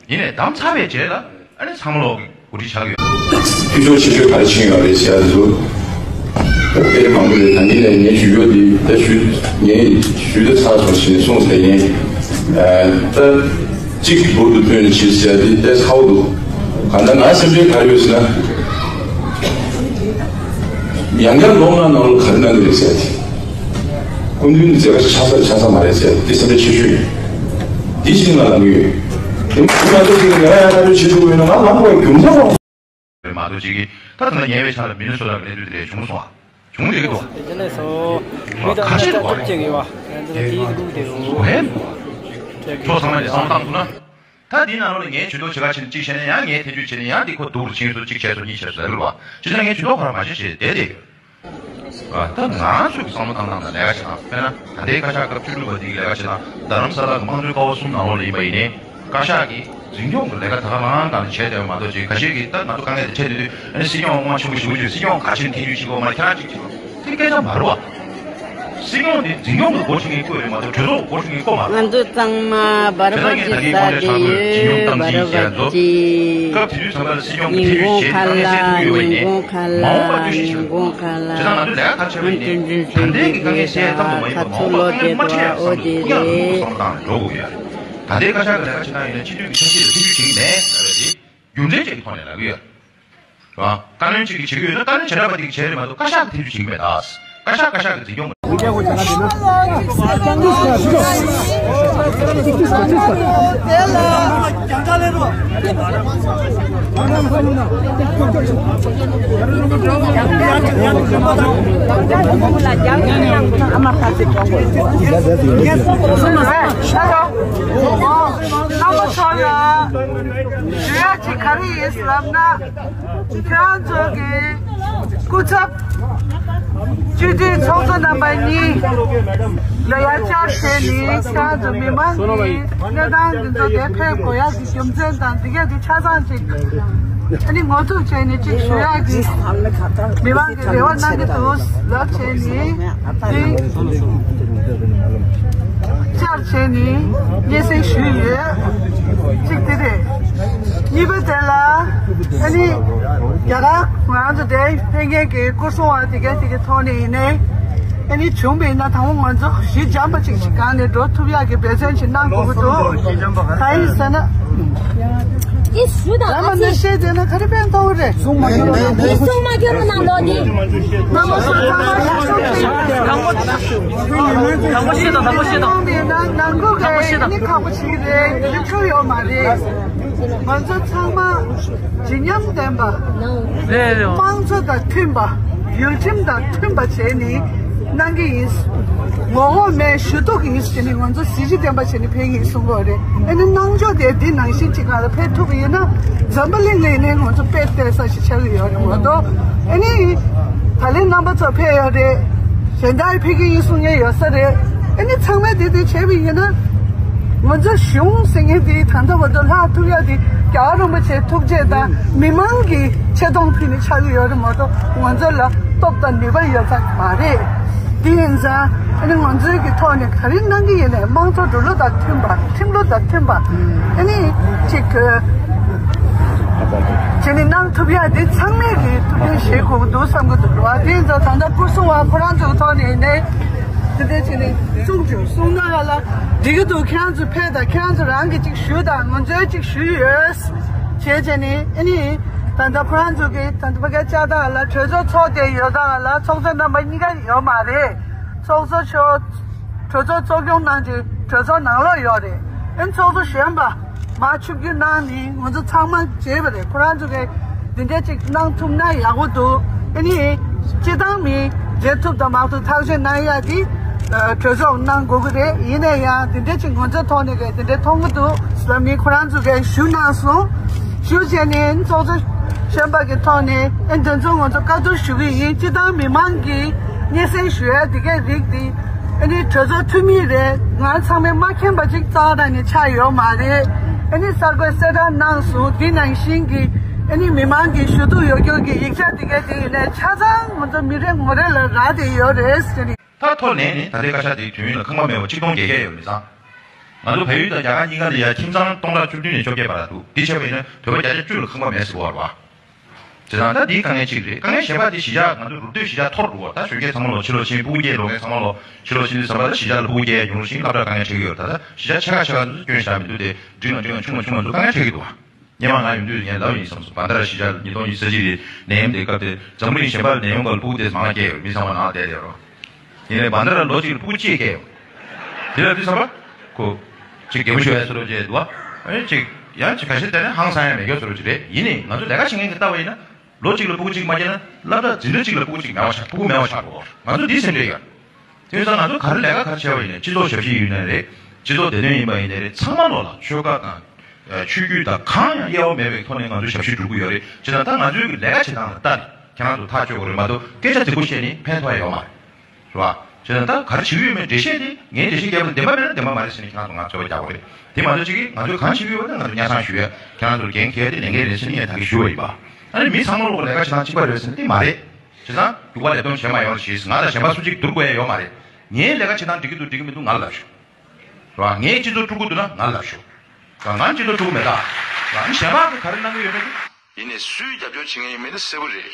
ཡིན་ནའི་གདམ་ཚར་བའི་རྗེས་ལ་ཨ་ནི་ཚང་མ་ལོག་གི་འགོ་ཁྲིད་ཆགས་ཀྱི་ཡོད། འཐུས་ཤོར་ཆེ་ཤོས་ག་རེ་ཕྱིན་ཡོད་རེད་ཟེར་ཡ་དེ་ཚོ་དཔེ་མང་པོ་རེད། ད་ནི་ནས་ངས་ཞུ་རྒྱུ་དེ་ད་ཞུ་ངས་ཞུ་ད་ཚར་སོང་ཞེས་གསུངས་ཟེར་ཡིན། ད་གཅིག་འབུར་དུ་ཐོན་ནས་ཕྱིན་ཟེར་ཡ་དེ་ད་ཚ་བོ་འདུག་གང་ལྟར་ང་སེམས་ཁྲལ་ག་རེ་ཡོད་ཟེར་ན། ཡང་བསྐྱར་ལོ་ལྔ་ནང་ལ་ག་རེ་གནང་གི་རེད་ཟེར་ཏེ། སྐུ་མདུན་གྱི་མཛད་པ་ཆགས་ས་ཆགས་ས་མ་རེད་ཟེར་ཏེ་སེམས་ཁྲལ་ཆེ་ཤོས་ཡིན། འདི་ཞིག་ང་ལབ་ཀྱི་ཡོད། དེ་མ་གཏོགས་ཅིག་ང་ཡང་ང་ཚོ་བྱེད་ཐུབ་ཡོད་ན་ང་ལམ་ཁ་རྒྱུ་མཚན་མ་རེད་མ་གཏོགས་ཅིག་གིས་ད་ད་ལྟ་ཉེ་བའི་ཆར་ལ་མི་ནི་སོ་ཊ་གི་གནས་ཚུལ་དེ་འདྲ་བྱུང་སོང་ཨ། བྱུང་བསྡད་ཀྱི་འདུག་ཨ། དེ་ལས་སོ། ཁ་ཆེ་འདུག་ཨ། ཁྱོད་ཚང་མ་ནས་བསམ་བློ་བཏང་ཐུབ་ན། ད་འདིའི་ནང་ལོགས་ལ་ངས་ཇུས་གཏོགས་བྱེད་ག་ཕྱིན་གཅིག་བྱས་ན་ཡང་ངས་ཐེ་ཇུས་བྱས་ན་ཡང་འདི་ཁོ་སྡུག་རུ་ཕྱིན་སོང་། གཅིག་བྱས་སོང་གཉིས་བྱས་སོང་ཟེར་གི་རེད་བ། བྱས་ཙང་ངས་ཇུས་གཏོགས་ག་རང་མ་བྱེད་ཞེས་བསྡད་བསྡད་ཡོད། ད་ང་ཚོས་བསམ་བློ་བཏང་སྟངས་དང་ལས་ཀ་བྱེད་སྟངས། དཔེར་ན་ད་ལྟའི་བཀའ་ཤག་སྐབས་བཅུ་དྲུག་པ་འདི་གི་ལས་ཀ་བྱེད་སྟངས། རྡ་རམ་ས་ལ་གི་དམངས་གཙོའི་ཀ་བ་གསུམ་ནང་ལོགས་ལ་ཡིན་པ་ཡིན་ནའི། བཀའ་ཤག་གིས་འཛིན་སྐྱོང་གི་ལས་ཀ་ད་ག་རང་སྒང་ནས་བྱས་བསྡད་པ་མ་གཏོགས་ཅིག་ཁ་ཤས་ཀྱིས་ད་ང་ཚོ་དཀའ་ངལ་དེ་འཕྲད་དུས་དུས་ཨ་ནི་སྲིད་སྐྱོང་དབང་ཆེན་པོ་ཞེ་པོ་ཅིག་སྲིད་སྐྱོང་ག་ཅིག་ཐེ་ཇུས་བྱེད་དགོས་མ་རེད། ཁྱེད་རང་ཅིག་བྱེད་དགོས། དེ་སྐད་ཆ་མ་རེད་བ། སྲིད་སྐྱོང་དེ་འཛིན་སྐྱོང་གི་འགོ་ཁྲིད་མཁན་བསྐོས་རེད་མ་གཏོགས་གྲོས་ཚོགས་ཀྱི་འགོ་ཁྲིད་མཁན་བསྐོས་མ་རེད། ང་ཚོ་ཚང་མ་བར་བར་གྱི་ས་དེ་བར་བར་གྱི་སྐབས་དེ་དུས་ཚང་མ་ལ་སྲིད་སྐྱོང་གི་ཐེ་ཇུས་བྱས་ཏེ་དཀའ་ངལ་སེལ་ཐུབ་ཀྱི་ཡོད་པ་ཡིན་ནའི། མ་འོངས་པ་འདུ་ཤེས་བྱེད་དགོས། བྱས་ཙང་ང་ཚོས་ལས་ཀ་ག་རེ་བྱས་པ་ཡིན་ནའི་ད་ལྟའི་གི་དཀའ་ངལ་སེལ་ཐབས་དུ་མ་ཡིན་པ་མ་འོངས་པ་འདུ་ཤེས་མ་འཁྲིད་ཡ་བསམ་བློ་ཁོ་ཡ་ལ་མང་པོ་བསམ་བློ་བཏང་ནས་འགྲོ་དགོས་ཀྱི་ཡོད་རེད། ད་ལྟའི་བཀའ་ཤག་གི་ལས་ཀ་བྱེད་སྟངས་ཡིན་ན་སྤྱི་འཐུས་ཀྱི་ཆབ་སྲིད་ལ་ཐེ་ཇུས་བྱེད་ཀྱི་མེད་ཟེར་བ་དེ་རྒྱུ་མཚན་ཅིག་གི་ཐོག་ནས་ལབ་ཀྱི་ཡོད། རེད་བ། བཀའ་བློན་གཅིག་གིས་བྱེད་ཀྱི་ཡོད་ན་བཀའ་བློན་བྱེ་བྲག་པ་དེ་གིས་བྱས་རེད་མ་གཏོགས་བཀའ་ཤག་གིས་ཐེ་ཇུས་བྱེད་ཀྱི་མེད་ད། བཀའ་ཤག་བཀའ་ཤག་གིས་འཛིན་སྐྱོང་མ། ཞུ་ཡ་ཅིག་ག་རེ་ཡིན་ལབ་ན། ཁྱེད་རང་ཚོ་གི་སྐུ་ཚབ་སྤྱི་འཐུས་ཚོགས་གཙོ་རྣམ་པ་གཉིས་ལ་ཡར་བཅར་བྱས་ནས་ཁྱེད་རང་ཚོ་མི་མང་གི་གནས་སྟངས་འདི་ཚོ་དེ་ཕེབས་དགོས་ཡག་གི་རྒྱུ་མཚན་དང་འདི་ག་དེ་ཆ་ཚང་ཅིག་ཨ་ནི་ངོ་ཐུག་བྱས་ནས་ཅིག་ཞུ་ཡག་གི་མི་མང་གི་རེ་བ་གནང་གི་འདུག་ལབ་བྱས་ནས་དེ་བཅར་བྱས་ནས་སྙན་སེང་ཞུས་ཡོད། གཅིག་དེ་རེད། གཉིས་པ་དེ་ལ་ཨ་ནི་རྒྱ་གར། ང་ཚོ་དེ་ཕེབས་མཁན་གྱི་སྐུ་སྲུང་བ་དེ་གའི་དེ་གའི་ཐོག་ནས་ཡིན་ནའི། ཨ་ནི་བྱུང་བ་ཡིན་ན་དང་པོ་ང་ཚོ་གཞི་འགྱམ་པ་ཅིག་ཞིག་གང་ནས་འགྲོ་ཐུབ་ཡག་གི་འབད་བརྩོན་ཞིག་གནང་དགོས་ཀྱི་འདུག་གང་ཡིན་ཟེར་ན། འདི་ཞུ་དང་ཨ་ཙི། ཤེས་བསྡད་ན་ག་རེ་ཕན་ཐོགས་རེད། གསུང་མ་ཁྱོད་རང་། འདི་གསུང་མ་ཁྱོད་རང་ནང་ལོགས་འདི། རྣམ་པ་ཚོ་ཚང་མ་ཤ་ཤོག་ཅིག་དང་པོ་དང་པོ་ཤེས་དང་། དང་པོ་ཤེས་དང་། ནང་ལོགས་ནང་ལོགས་ནི་ཁག་པོ་བྱེད་ཀྱི་རེད། ཡིད་ཆོག་ཡོད་མ་རེད། ང་ཚོ་ཚང་མ་བརྗིད་ཉམས་ལྡན་པ། རེད་རེད། དམངས་གཙོ་དང་མཐུན་པ། ཡུལ་ཁྲིམས་དང་མཐུན་པ་བྱས་ནས་གནང་གི་ཡིན། ངོ་ལྐོག་མེད་ཞུ་གཏུག་ཡིན་ཟེར་ནས་ང་ཚོ་གཟི་བརྗིད་ལྡན་པ་བྱས་ནས་ཕེབས་ཀྱི་ཡིན་གསུང་གི་ཡོད་རེད། ཨ་ནི་གནང་ཕྱོགས་དེ་འདི་ནང་བཞིན་གཅིག་ག་ལ་ཕེབས་ཐུབ་པ་ཡིན་ན་འཛམ་བུ་གླིང་ལ་ཡིན་ནའི་ང་ཚོ་དཔེ་བལྟ་ས་ཞིག་ཆགས་ཀྱི་ཡོད་རེད་མ་གཏོགས། ཨ་ནི་ད་ལན་རྣམ་པ་ཚོ་ཕེབས་ཡོད་རེད། གཞན་དག་ཕེབས་ཀྱི་ཡིན་གསུང་མཁན་ཡོད་ས་རེད། ཨ་ནི་ཚང་མས་དེ་དེ་བྱས་པ་ཡིན་ན། ང་ཚོ་གཞུང་ཟེར་མཁན་དེ་ད་ལྟ་བར་དུ་ལྷག་ཐུབ་ཡ་དེ་རྒྱལ་བ་རིན་པོ་ཆེའི་ཐུགས་རྗེ་དང་མི་མང་གི་ཆེ་མཐོང་ཕུལ་ནས་ཆགས་ཀྱི་ཡོད་རེད་མ་གཏོགས་ང་ཚོ་ལ་སྟོབས་དང་ནུས་པ་ཡོད་ས་མ་རེད། དེ་ཡིན་ཙང་ཨ་ནི་ང་ཚོའི་གི་ཐོག་ནས་ག་རེ་གནང་གི་ཡིན་ནའི་དམངས་གཙོ་འགྲོ་ལུགས་དང་མཐུན་པ། ཁྲིམས་ལུགས་དང་མཐུན་པ། ཨ་ནི་ཅིག་བྱས་ནས་གནང་ཐུབ་ཡ་དེ་ཚང་མས་གི་ཐུགས་འགན་བཞེས་དགོས་ཀྱི་འདུག་བསམ་གྱི་འདུག་བ། དེ་ཡིན་ཙང་ད་ལྟ་སྐུ་སྲུང་བ་ཁོ་རང་ཚོའི་ཐོག་ནས་ནས་དེ་འདྲ་བྱས་ནས་གསུང་བྱུང་གསུང་ན་ཡ་ལ་འགྲིག་གི་འདུག་ཁྱེད་རང་ཚོ་ཕེབས་དང་ཁྱེད་རང་ཚོ་རང་གི་ཅིག་ཞུ་དང་ང་ཚོའི་ཅིག་ཞུ་ཡོད་བྱས་བྱས་ནས་ཨ་ནི་ད་ལྟ་ཁོ་རང་ཚོ་གི་ད་ལྟ་ཕ་གི་ལྕགས་ཐང་ལ་གྲོས་ཚོགས་ཚོགས་བསྡད་ཡོད་ད་ལ་ཚོགས་གཙོ་རྣམ་པ་གཉིས་ཀ་ཡོད་མ་རེད། ཚོགས་གཙོ་མཆོག་གྲོས་ཚོགས་གཙོ་སྐྱོང་གནང་རྗེས་གྲོས་ཚོགས་ནང་ལོགས་ཡོད་རེད། ཨ་ནི་ཚོགས་གཙོ་གཞོན་པ་མར་ཆིབས་བསྒྱུར་གནང་ནས་ང་ཚོ་ཚང་མ་མཇལ་བ་རེད། ཁོ་རང་ཚོ་གིས་འདི་འདྲ་ཅིག་གནང་ཐུབ་ན་ཡག་པོ་འདུག་ཨ་ནི་སྤྱི་བཏང་མི་མཇལ་ཐུབ་དང་མ་ཐུབ་ཐག་གཅོད་གནང་ཡ་དེ་གྲོས་ཚོགས་གནང་དགོས་ཀྱི་རེད། ཡིན་ན་ཡང་འདི་འདྲ་ཅིག་ང་ཚོའི་ཐོག་ནས་གིས་འདི་འདྲ་མཐོང་གི་འདུག་ཟེར་ནས་ཁོ་རང་ཚོ་གིས་ཞུ་གནང་སོང་། ཞུ་བྱས་ནས་ཚོགས་གཙོ་གཞོན་པ་གི་ཐོག་ནས་ཨ་འདི་ཚོ་ང་ཚོ་བཀའ་བསྡུར་ཞུ་གི་ཡིན། སྤྱི་བཏང་མི་མང་གིས་སྙན་སེང་ཞུ་ཡ་དེ་གའི་རིགས་དེ་ཨ་ནི་གྲོས་ཚོགས་འཐུས་མི་རེད། ང་ཚང་མས་མ་མཁྱེན་པ་ཅིག་རྩ་བ་ནས་ཆགས་ཡོད་མ་རེད། ཨ་ནི་གསར་འགོད་གསལ་བསྒྲགས་གནང་སོང་། དེ་ནང་བཞིན་གྱི་ཨ་ནི་མི་མང་གིས་ཞུ་གཏུག་ཡོད་རྒྱུ་གི་ཡིག་ཆ་དེ་གའི་དེ་ཡིན་ནའི་ཆ་ཚང་ང་ཚོ་མི་རེ་ངོ་རེ་ལ་རག་བསྡད་ཡོད་རེད་ཟེར་ནས། ད་ཐོ་ནས་ནི་ད་ལྟའི་བཀའ་ཤག་དེའི་དུས་ཡུན་ལ་ཁང་པ་མེད་པ་ཆིག་སྟོང་བརྒྱད་བརྒྱ་ཡོད་མི་ཚང་། ང་ཚོ་བལ་ཡུལ་དང་རྒྱ་གར་གཉིས་ཀ་ལ་ཡ་ཁྱིམ་ཚང་སྟོང་ཕྲག་བཅུ་བདུན་ནས་བཅོ་བརྒྱད་བར་འདུག་འདི་བྱས་པ་ཡིན་ན་བོད་པ་བརྒྱ་ཆ་བཅུ་ལ་ཁང་པ་མེད་ཟེར་བ་རེད་བ། བྱས་ཙང་ད་འདི་དཀའ་ངལ་གཅིག་རེད། དཀའ་ངལ་གཞན་པ་དེ་གཞིས་ཆགས་ང་ཚོ་རུབ་སྟོད་གཞིས་ཆགས་མཐོ་རུ་བ། ད་གཞོན་སྐྱེས་ཚང་མ་ལོ་ཕྱི་ལོགས་ཕྱིན་སྤུ་གུ་སྐྱེས་ལོ་ངན་ཚང་མ་ལོ་ཕྱི་ལོགས་ཕྱིན་དུས་ཙམ་པ་ད་གཞིས་ཆགས་ལ་སྤུ་གུ་སྐྱེས་ཡོང་རུ་ཞིང་སློབ་གྲྭ་དཀའ་ངལ་འཕྲད་ཀྱི་ཡོད། ད་ད་གཞིས་ཆགས་ཆེ་ཁག་ཆེ་ཁག་ཚོ་སྐྱོན་ཞིག་མི་འདུག་དེ་འབྲིང་ལ་འབྲིང་ལ་ཆུང་ལ་ཆུང་ལ་ཚོ་དཀའ་ངལ་འཕྲད་ཀྱི་འདུག་བ། སྔོན་མ་ང་ཡོང་དུས་ངས་ལབ་ཡིན་བསམ་སོང་། བྷན་དྷ་ར་གཞིས་ཆགས་ཉིས་སྟོང་ཉི་ཤུ་རྩ་གཅིག་རེད། ནད་ཡམས་དེ་སྐབས་དེ་འཛམ་བུ་གླིང་གཞན་པ་ལ་ནད་ཡོང་སྐབས་ལ་སྤུ་གུ་དེ་མང་བ་སྐྱེས་ཡོད། མི་ཚང་མ་ནང་བསྡད་བསྡད་རོགས། ཡིན་ནའི་བྷན་དྷ་ར་ལོ་གཅིག་ལ་སྤུ་གུ་གཅིག་སྐྱེས་ཡོད། དེ་ལ་དུས་ཚང་པ་ཁོ་ཅིག་གད་མོ་ཤོར་ཡ་བཟོ་འདྲ་ཅིག་འདུག་ཨ། ཅིག་ཡང་ཅིག་ཁ་ཤས་བལྟས་ན་ཧང་སང་ཡ་མེད་རྒྱུ་བཟོ་འདྲ་ཅིག་རེད། ཡིན་ནའི་ང་ཚོ་ལས་ཀ་བྱེད་མཁན་གྱིས་ལྟ་བ་ཡིན་ན་ལོ་གཅིག་ལ་སྤུ་གུ་གཅིག་མ་སྐྱེས་ན་སློབ་གྲྭ་འཛིན་གྲྭ་གཅིག་ལ་སྤུ་གུ་གཅིག་མེད་པ་ཆགས། སྤུ་གུ་མེད་པ་ཆགས་འགྲོ་གི་རེད། ང་ཚོ་འདི་སེམས་ཁྲལ་ཡོད། དེ་ཡིན་ཙང་ང་ཚོ་ག་རེ་ལས་ཀ་ག་རེ་བྱས་པ་ཡིན་ནའི་སྤྱི་ཚོགས་ཞབས་ཕྱི་ཡིན་ནའི་རེད། སྤྱི་ཚོགས་བདེ་དོན་ཡིན་པ་ཡིན་ནའི་རེད། ཚང་མ་ལོག་ལ་ཆོལ་ཁ་དང་ཆོས་བརྒྱུད་དང་གང་ཡང་དབྱེ་བ་མེད་པའི་ཐོག་ནས་ང་ཚོས་ཞབས་ཕྱི་སྒྲུབ་ཀྱི་ཡོད་རེད། བྱས་ཙང་ད་ང་ཚོའི་གི་ལས་ཀ་བྱེད་སྟངས་ལ་ལྟ་ནས་ཁྱེད་རང་ཚོ་ཐག་གཅོད་དགོས་རེད་མ་གཏོགས་སྐད་ཆ་རྫིག་པོ་བཤད་ནས་ཕན་ཐོགས་ཡ་ཡོད་མ་རེད། རེད་བ། བྱས་ཙང་ད་ག་རེ་བྱེད་ཀྱི་ཡོད་མེད་འགྲེལ་བཤད་དེ་ངས་འགྲེལ་བཤད་བརྒྱབ་ན་བདེན་པ་མེད་ན་བདེན་པ་མ་རེད་ཟེར་ནས་ཁྱེད་རང་ཚོ་ང་ཚོད་པ་རྒྱག་དགོས་རེད། དེ་མ་གཏོགས་གཅིག་གིས་ང་ཚོས་གང་བྱེད་ཀྱི་ཡོད་པ་དེ་ང་ཚོ་སྙན་སེང་ཞུ་ཡ། ཁྱེད་རང་ཚོར་འགན་འཁྱེར་ཏེ་ལས་འགན་རེད་ཟེར་ནས་ངས་ད་གིན་ཞུ་བ་ཡིན་པ། ཨ་ནི་མི་ཚང་མ་ལོག་ལས་ཀ་བྱེད་སྟངས་གཅིག་པ་རེད་ཟེར་ན་དེ་མ་རེད། བྱས་ཙང་རྒྱུག་པ་ལས་གཏོང་བྱེད་མ་ཡོང་ཞེས་ང་དང་གཞན་པ་སུ་གཅིག་བསྡུར་དགོས་ཡ་ཡོད་མ་རེད། ངའི་ལས་ཀ་བྱེད་སྟངས་འགྲིག་གི་འདུག་འགྲིག་གི་མི་འདུག་ང་ལ་ལབ་ཤོག་རེད་བ། ངའི་སྤྱི་ཚོགས་དཀྲུག་གི་འདུག་ན་ང་ལ་ལབ་ཤོག་རེད་བ། ང་སྤྱི་ཚོགས་དཀྲུག་གི་མེད་ད། རེད་བ། ཨ་ནི་གཞན་པ་གིས་ག་རེ་གནང་གི་ཡོད་མེད་དེ། ཡིན་ནའི་སུའི་རྒྱབ་སྐྱོར་བྱེད་མཁན་ཡིན་མིན་དེ་གསལ་པོ་རེད།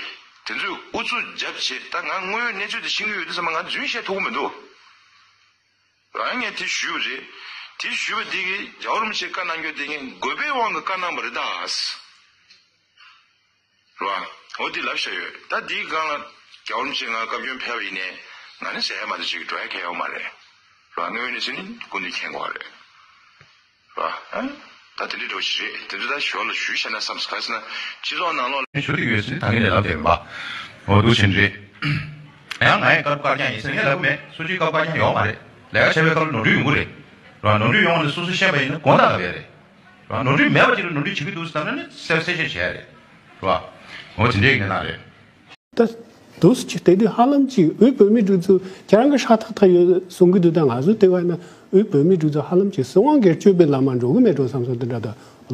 དེ་ཚོས་ཨུ་ཚུགས་རྒྱབ་བྱེད་ད་ང་དངོས་ཡོད་གནས་ཚུལ་དེ་ཤེས་ཀྱི་ཡོད་དུས་ཙམ་པ་ང་རྫུན་བཤད་ཐུབ་ཀྱི་མི་འདུག་རང་ངས་དེ་ཞུས་པ་རེད། དེ་ཞུས་པ་འདི་གིས་རྒྱལ་བ་རིན་པོ་ཆེས་བཀའ་གནང་རྒྱུ་དེ་ངས་དགོས་པའི་དབང་གིས་བཀའ་གནང་བ་རེད་ད། རེད་བ། འོ་འདི་ལབ་བཞག་ཡོད། ད་འདིའི་སྒང་ལ་རྒྱལ་བ་རིན་པོ་ཆེ་ང་བཀའ་བཀྱོན་ཕེབས་པ་ཡིན་ནའི་ང་ནི་ཟེར་ཡ་མ་གཏོགས་ཅིག་འགྲོ་ཡ་གང་ཡང་ཡོད་མ་རེད། རེད་བ། དངོས་ཡོད་གནས་ཚུལ་ནི་སྐུ་མདུན་མཁྱེན་གྱི་ཡོད་རེད། རེད་བ། ཨ། ད་དེ་འདྲའི་འདྲ་བོ་ཞིག་རེད། དེ་ཚོ་ད་ཞོར་ལ་ཞུས་བཞག་ན་བསམ་སོང་། ག་རེ་ཟེར་ན་སྤྱི་ཚོགས་ནང་ལོགས་ལ་ཞུ་གི་ཡོད་ཟེར་ད་ངས་ལས་ལབ་བསྡད་མེད་པ། འོ་འདུག་ཕྱིན་རེད། ཡང་ང་ཡི་དཀར་པོ་དཀར་རྐྱང་ཡིན་ཟེར་ངས་ལབ་གི་མེད། སུ་གཅིག་དཀར་པོ་དཀར་རྐྱང་ཡོད་མ་རེད། ལས་ཀ་བྱས་པའི་སྐབས་ལ་ནོར་འཁྲུལ་ཡོང་གི་རེད། རེད་བ། ནོར་འཁྲུལ་ཡོང་བ་ནི་སོ་སོས་ཤེས་པ་ཡིན་ན་དགོངས་དག་ལབ་ཡ་རེད། རེད་བ། ནོར་འཁྲུལ་མེད་པ་ཅིག་ལ་ནོར་འཁྲུལ་བྱེད་ཀྱི་འདུག་ཟེར་ལབ་ན་ནི་གསལ་གསལ་བཤད་བྱས་རེད། རེད་བ། འོ་དེ་འདྲའི་ངན་ན་རེད། ད་འདུག་སེ་ཅིག་དེ་དུས་ཧ་ལམ་ཅིག་དབུས་བོད་མིའི་སྒྲིག་འཛུགས་ཁྱེད་རང་གི་ཧྲ་ཐག་ཐག་ཡོད་གསུང་གི་འདུག་ད་ང་ཚོ་དེ་བ་ན་དབུས་བོད་མིའི་སྒྲིག་འཛུགས་ཧ་ལམ་ཅིག་སྲིད་དབང་སྒེར་གཅོད་པའི་ལམ་མ་འགྲོ་གི་མེད་འགྲོ་བསམ་སོང་། དེ་འདྲ་ད་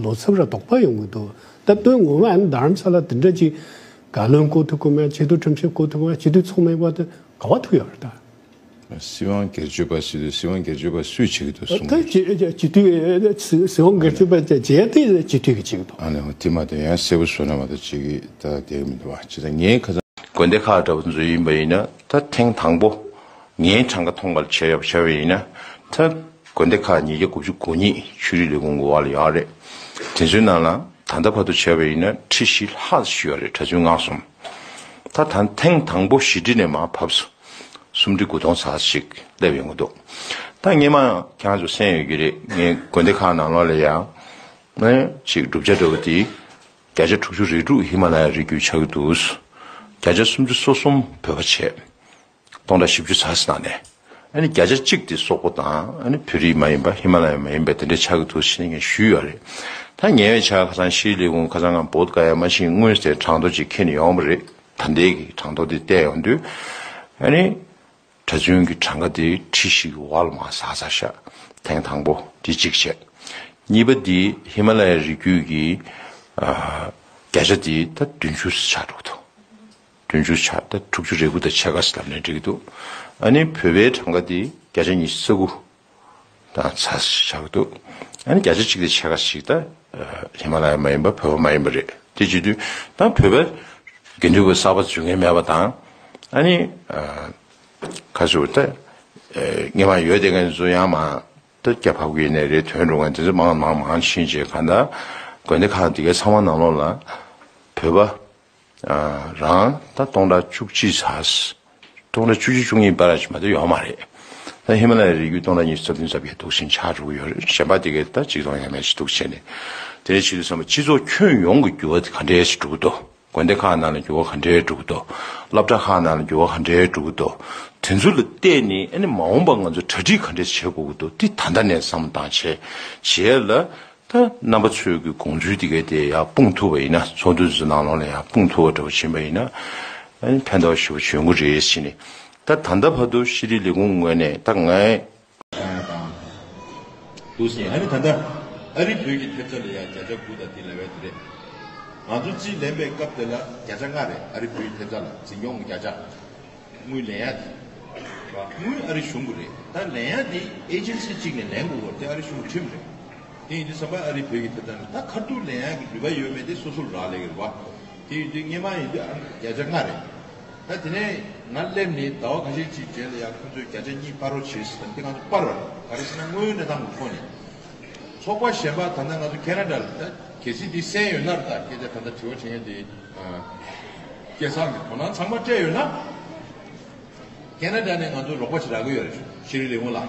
ལོ་ཚབ་ར་དོགས་པ་ཡོང་གི་འདུག་ད་དོན་ངོ་མ་ཨ་ནི་རྡ་རམ་ས་ལ་དེ་འདྲ་ཅིག་བཀའ་བློན་བསྐོ་ཐུབ་ཀྱི་མེད། སྤྱི་འཐུས་ཁྲིམས་ཞིབ་བསྐོ་ཐུབ་ཀྱི་མེད། སྤྱི་འཐུས་ཚོགས་མེད་པ་དེ་ག་བ་ཐུག་ཡོད་རེད་ད། སྲིད་དབང་སྒེར་གཅོད་པ་ཟེར་དུས་སྲིད་དབང་སྒེར་གཅོད་པ་སུས་བྱེད་ཀྱི་འདུག་གསུང་ད་གི་སྤྱི་སྤྱི་འཐུས་སྲིད་དབང་སྒེར་གཅོད་པ་བྱས་ཏེ་སྤྱི་འཐུས་ཀྱིས་བྱེད་ཀྱི་འདུག་ཨ་ནི་དེ་མ་གཏོགས་ཡང་གསལ་པོ་བཟོ་ན་མ་གཏོགས་བྱེད་ཀྱི་ད་བསྡད་ཀྱི་མི་འདུག་བ། བྱས་ཙང་ངའི་ཁ་སང་དགོན་སྡེ་ཁག་འདྲ་པོ་ཚོ་ཡིན་པ་ཡིན་ན་ད་ཐེངས་དང་པོ་ངའི་གྲངས་ཀ་མཐོང་བར་བྱས་ཡོད་བྱས་པ་ཡིན་ན་ད་དགོན་སྡེ་ཁག་ཉིས་བརྒྱ་དགུ་བཅུ་གོ་གཉིས་ཆོས་རིག་ལས་ཁུངས་ཀྱི་འོག་ལ་ཡོད་རེད། དེ་ཚོའི་ནང་ལ་ད་ལྟ་བར་དུ་བྱས་པ་ཡིན་ན་ཁྲི་བཞི་ལྷག་ཙམ་ཞིག་ཡོད་རེད། གྲྭ་བཙུན་ལྔ་གསུམ། ད་ད་ཐེངས་དང་པོ་བཞི་ཁྲི་ནས་མར་བབས་སོང་། སུམ་ཁྲི་དགུ་སྟོང་ཙམ་ཞིག་སླེབས་ཡོང་གི་འདུག་ད་སྔོན་མ་ཁྱེད་རང་ཚོ་གསན་ཡོད་ཀྱི་རེད། ངས་དགོན་སྡེ་ཁག་ནང་ལོགས་ལ་ཡང་ནས་ཅིག་བསྒྲུབ་བྱ་འདྲ་བོ་དེ་བརྒྱ་ཆ་དྲུག་ཅུ་རེ་དྲུག་ཧི་མ་ལ་ཡའི་རི་རྒྱུད་ཆགས་ཀྱི་འདུག་བརྒྱ་ཆ་སུམ་ཅུ་སོ་གསུམ་བོད་པ་བྱས། སྟོང་ཕྲག་བཞི་བཅུ་ཙམ་ནང་ནས། ཨ་ནི་བརྒྱ་ཆ་གཅིག་དེ་སོག་པོ་དང་ཨ་ནི་བོད་རིགས་མ་ཡིན་པ་ཧི་མ་ལ་ཡ་མ་ཡིན་པ་དེ་འདྲ་ཆགས་ཀྱི་འདུག་ཟེར་ནས་ངས་ཞུས་ཡོད་རེད། ད་ཉེ་བའི་ཆར་ཁ་སང་ཤེས་རིག་ལས་ཁུངས་ཁ་སང་ང་བོད་ཀ་ཡ་མ་ཤིང་དངོས་ཟེར་གྲངས་ཐོ་ཅིག་ཁྱེར་ནས་ཡོང་བ་རེད། ད་ལྟའི་གི་གྲངས་ཐོ་དེ་བལྟས་ཡོང་དུས་ཨ་ནི་གྲྭ་བཙུན་གྱི་གྲངས་ཀ་དེ་ཁྲི་བཞི་གི་འོག་ལ་མར་ཟག་ཚར་ཤག་ཐེངས་དང་པོ་དེ་གཅིག་བྱས། གཉིས་པ་དེ་ཧི་མ་ལ་ཡའི་རི་རྒྱུད་ཀྱི་ཨ་བརྒྱ་ཆ་དེ་ད་བདུན་ཅུ་ཆགས་འགྲོ་གི་འདུག་བདུན་ཅུ་ཆགས་ད་དྲུག་ཅུ་རེ་དགུ་དང་ཕྱེད་ཀ་ཙམ་ལབ་ནས་འགྲིག་གི་འདུག་ཨ་ནི་བོད་པའི་གྲངས་ཀ་དེ་བརྒྱ་ཆ་ཉི་ཤུ་རྩ་དགུ་དང་ཚ་ཆགས་ཀྱི་འདུག་ཨ་ནི་བརྒྱ་ཆ་གཅིག་དང་ཕྱེད་ཀ་ཞིག་ད་ཧི་མ་ལ་ཡ་མ་ཡིན་པ་བོད་པ་མ་ཡིན་པ་རེད། དེ་བྱེད་དུས་ད་བོད་པ་དགེ་འདུན་པ་གསར་པ་འཛུལ་མཁན་མེད་པ་དང་ཨ་ནི་ཁ་ཟུར་ད་སྔོན་མ་ཡོད་བསྡད་མཁན་ཚོ་ཡང་མ་ད་རྒྱ་བབས་ཀྱི་ནས་རེད། ཐོན་འགྲོ་མཁན་དེ་ཚོ་མང་མང་མང་ཕྱིན་རྗེས་གང་ལྟར་དགོན་སྡེ་ཁག་འདི་གའི་ཚང་མ་ནང་ལོགས་ལ་བོད་པ། རང་ད་སྟོང་ཕྲག་བཅུ་གཅིག་ཙམ། སྟོང་ཕྲག་བཅུ་གཅིག་བཅུ་གཉིས་བར་ཞིག་མ་གཏོགས་ཡོད་མ་རེད། ད་ཧི་མ་ལ་ཡའི་རི་རྒྱུད་སྟོང་ཕྲག་ཉི་ཤུ་རྩ་བདུན་ཙམ་ཡས་འདུག་ཕྱིན་ཆགས་འགྲོ་གི་ཡོད་རེད། གཞན་པ་དེ་གའི་ད་གཅིག་སྟོང་ཡས་མས་ཞིག་འདུག་བྱས་ནས། དེ་འདྲ་བྱེད་དུས་ཙམ་པ་སྤྱི་ཚོགས་ཁྱོན་ཡོངས་ཀྱི་འགྱུར་བ་དེ་ག་འདྲས་ཞིག་འགྲོ་གི་འདུག་དགོན་སྡེ་ཁག་ནང་ལ་འགྱུར་བ་ག་འདྲས་འགྲོ་གི་འདུག་སློབ་གྲྭ་ཁག་ནང་ལ་འགྱུར་བ་ག་འདྲས་འགྲོ་གི་འདུག་དེ་ཚོ་ལ་བལྟས་ནས་ཨ་ནི་མ་འོངས་པ་ང་ཚོ་གྲ་སྒྲིག་ག་འདྲས་བྱེད་དགོས་ཀྱི་འདུག་དེ་ད་ལྟ་ནས་བསམ་བློ་བཏང་བྱས་བྱས་ལ། ད་རྣམ་པ་ཚོས་ཀྱི་དགོངས་ཚུལ་དེ་གའི་དེ་ཡར་སྤུངས་ཐུབ་པ་ཡིན་ན། ཚོགས་འདུ་ཚོ་ནང་ལོགས་ལ་ཡར་སྤུངས་ཐུབ་པ་འདྲ་པོ་ཕྱིན་པ་ཡིན་ན་ཨ་ནི་ཕན་ཐོགས་ཞེ་པོ་བྱུང་གི་རེད་ཟེར་ནས། ད་ད་ལྟ་བར་དུ་ཤེས་རིག་ལས་ཁུངས་ངོས་ནས་ད་ངའི་དང་འདུག་ཟེར། ཨ་ནི་ད་ལྟ་ཨ་རི་བོད་ཀྱི་ཐེབས་རྩ་ལ་ཡང་བརྒྱ་ཆ་དགུ་དང་དེ་ལ་བས་དེ་རེད། ང་ཚོ་རྩིས་ལེན་པའི་སྐབས་དེ་ལ་བརྒྱ་ཆ་ལྔ་རེད། ཨ་རི་བོད་ཀྱི་ཐེབས་རྩ་ལ་འཛིན་སྐྱོང་གི་བརྒྱ་ཆ། དངུལ་ལེན་ཡ་དེ། དངུལ་ཨ་རི་གཞུང་གི་རེད། ད་ལེན་ཡ་དེ་ཨེ་ཇེན་སི་གཅིག་ནས་ལེན་དགོས་པ་དེ་ཨ་རི་གཞུང་གི་ཁྲིམས་རེད། དེ་ཡིན་དུས་ཙམ་པ་ཨ་རི་བོད་ཀྱི་ཐེབས་རྩ་ནས་ད་ཁ་ཐུག་ལེན་ཡ་གི་ནུས་པ་ཡོད་མེད་དེ་སོ་སོར་རག་ལས་ཀྱི་རེད་བ། དེ་ཡིན་དུས་སྔོན་མ་ཡིན་དུས་ཨ་བརྒྱ་ཆ་ལྔ་རེད། ད་དེ་ནས་ང་སླེབས་ནས་ཟླ་བ་ཁ་ཤས་ཅིག་རྗེས་ལ་ཡང་ཁོང་ཚོས་བརྒྱ་ཆ་གཉིས་སྤར་རོགས་བྱེད་ཟེར། ད་འདི་ང་ཚོ་སྤར་བ་རེད། ག་རེ་ཟེར་ན་དངུལ་གནས་སྟངས་ཀྱི་ཐོག་ནས། ཚོགས་པ་གཞན་པ་ད་ལྟ་ང་ཚོ་ཁེ་ན་ཌ་ལ་ད་གལ་སྲིད་འདི་གསན་ཡོད་ན་རེད། ད་སྐད་ཆ་ད་ལྟ་དྲི་བ་དྲི་མཁན་དེ་སྐལ་བཟང་གི་དོ་སྣང་ཚང་མ་སྤྲད་ཡོད་ན། ཁེ་ན་ཌ་ནས་ང་ཚོ་རོགས་པ་ཞིག་རག་གི་ཡོད་རེད། ཤེས་རིག་ལས་ཁུངས་ལ།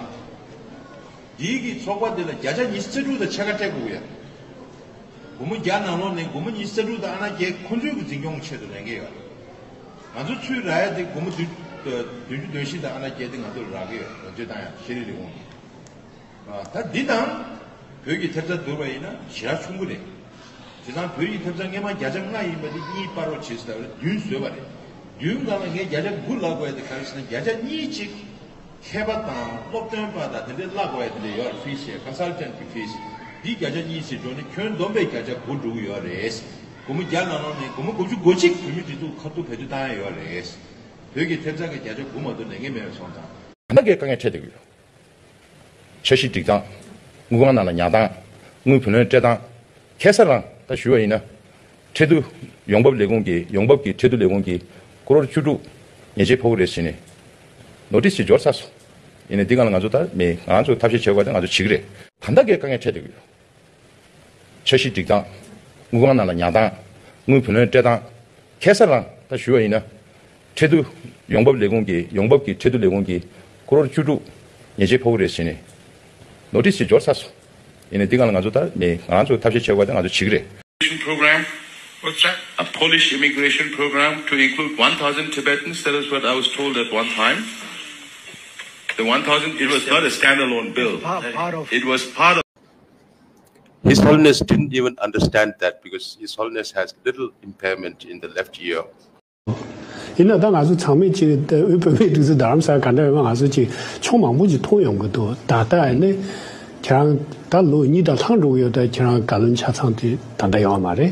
འདིའི་གི་ཚོགས་པ་འདི་ལ་བརྒྱ་ཆ་ཉི་ཤུ་རྩ་དྲུག་དང་ཕྱེད་ཀ་སྤྲད་དགོས་ཀྱི་ཡོད། སྒོར་མོ་བརྒྱ་ནང་ལོགས་ནས་སྒོར་མོ་ཉི་ཤུ་རྩ་དྲུག་དང་ཨ་ན་བརྒྱད་ཁོང་ཚོའི་གི་འཛིན་སྐྱོང་གི་ཆེད་དུ་ལེན་གྱི་ཡོད། ང་ཚོ་ཚུར་རག་ཡ་དེ་སྒོར་མོ་བདུན་བདུན་ཅུ་དོན་བཞི་དང་ཨ་ན་བརྒྱད་དེ་ང་ཚོར་རག་གི་ཡོད། ལོ་ཚོད་བཏང་ཡ་ཤེས་རིག་ལས་ཁུངས་ནས། ཨ། ད་འདི་དང་བོད་ཀྱི་ཐེབས་རྩ་བསྡུར་བ་ཡིན་ན་ཞེ་དྲག་ཆུང་ཀུ་རེད། བྱས་ཙང་བོད་ཀྱི་ཐེབས་རྩ་སྔོན་མ་བརྒྱ་ཆ་ལྔ་ཡིན་པ་དེ་གཉིས་སྤར་རོགས་བྱེད་ཟེར་བ་རེད། བདུན་བཟོས་པ་རེད། བདུན་སྒང་ལ་ངས་བརྒྱ་ཆ་དགུ་ལབ་དགོས་ཡ་དེ་ག་རེ་ཟེར་ན་བརྒྱ་ཆ་གཉིས་གཅིག་མཁས་པ་དང་སློབ་སྟོན་པ་དང་དེ་འདྲའི་བརླག་དགོས་ཡ་དེ་འདྲ་ཡོད་རེད། ཕི་ཤི་ཡ་ཀོན་སལ་ཊན་གྱི་ཕི་ཤི་འདི་བརྒྱ་ཆ་གཉིས་ཟེར་འགྲོ་ནས་ཁྱོན་བསྡོམས་པས་བརྒྱ་ཆ་དགུ་འགྲོ་གི་ཡོད་རེད། སྒོར་མོ་བརྒྱ་ནང་ལོགས་ནས་སྒོར་མོ་དགུ་བཅུ་གོ་གཅིག་བོད་མི་སྒྲིག་འཛུགས་ཁ་ཐུག་བེད་སྤྱོད་བཏང་ཡ་ཡོད་རེད། བོད་ཀྱི་ཐེབས་རྩ་གི་བརྒྱ་ཆ་དགུ་མ་གཏོགས་ལེན་གྱི་མེད་པ་སོང་ཙང་། ད་ལྟ་གའི་དཀའ་ངལ་འཕྲད་བསྡད་ཀྱི་ཡོད། འཆར་གཞི་སྒྲིག་སྟངས། དངུལ་ཁང་ནང་ལ་ཉར་སྟངས། དངུལ་བུ་ལོན་སྤྲད་སྟངས། ཁ་སང་རང་ད་ཞུ་བ་ཡིན་ན། ཁྲལ་བསྡུ་ཡོང་འབབ་ལས་ཁུངས་ཀྱི་ཡོང་འབབ་ཀྱི་ཁྲལ་བསྡུ་ལས་ཁུངས་ཀྱིས་ཀོ་རོར་བཅུ་དྲུག་ཉེས་ཆད་ཕོག་གི་རེད་ཟེར་ནས་ནོ་ཊིས་ཅིག་འབྱོར་ཚར་སོང་། ཡིན་ནའི་འདི་སྒང་ལ་ང་ཚོ་ད་མི་ང་ཚོ་ཐབས་ཤེས་བྱེད་དགོས་ད་ང་ཚོ་བྱེད་ཀྱི་རེད། ད་ལྟ་གའི་དཀའ་ངལ་འཕྲད་བསྡད་ཀྱི་ཡོད། འཆར་གཞི་སྒྲིག་སྟངས། དངུལ་ཁང་ནང་ལ་ཉར་སྟངས། དངུལ་བུ་ལོན་སྤྲད་སྟངས། ཁ་སང་རང་ད་ཞུ་བ་ཡིན་ན། ཁྲལ་བསྡུ་ཡོང་འབབ་ལས་ཁུངས་ཀྱི་ཡོང་འབབ་ཀྱི་ཁྲལ་བསྡུ་ལས་ཁུངས་ཀྱིས་ཀོ་རོར་བཅུ་དྲུག་ཉེས་ཆད་ཕོག་གི་རེད་ཟེར་ནས་ནོ་ཊིས་ཅིག་འབྱོར་ཚར་སོང་། ཡིན་ནའི་འདི་སྒང་ལ་ང་ཚོ་ད་མི་ང་ཚོ་ཐབས་ཤེས་བྱེད་དགོས་ད་ང་ཚོ་བྱེད་ཀྱི་རེད། Program. What's that? A Polish immigration program to include one thousand Tibetans. That is what I was told at one time. The one thousand, it was not a standalone bill. Part, part of It was part of His Holiness didn't even understand that because His Holiness has little impairment in the left ear. ཡིན་ན་ད་ང་ཚོ་ཚང་མས་ཅིག་དབུས་བོད་མིའི་སྒྲིག་འཛུགས་རྡ་རམ་ས་ལ་ག་འདྲ་ཡོད་མ་ང་ཚོ་ཅིག་ཕྱོགས་མང་པོ་ཅིག་མཐོང་ཡོང་གི་འདུག་ད་ལྟ་ཡིན་ནའི་ཁྱེད་རང་ད་ལོ་གཉིས་དང་ལྷག་འགྲོ་གི་ཡོད། ད་ཁྱེད་རང་བཀའ་བློན་ཆ་ཚང་དེ་ད་ལྟ་ཡོད་མ་རེད།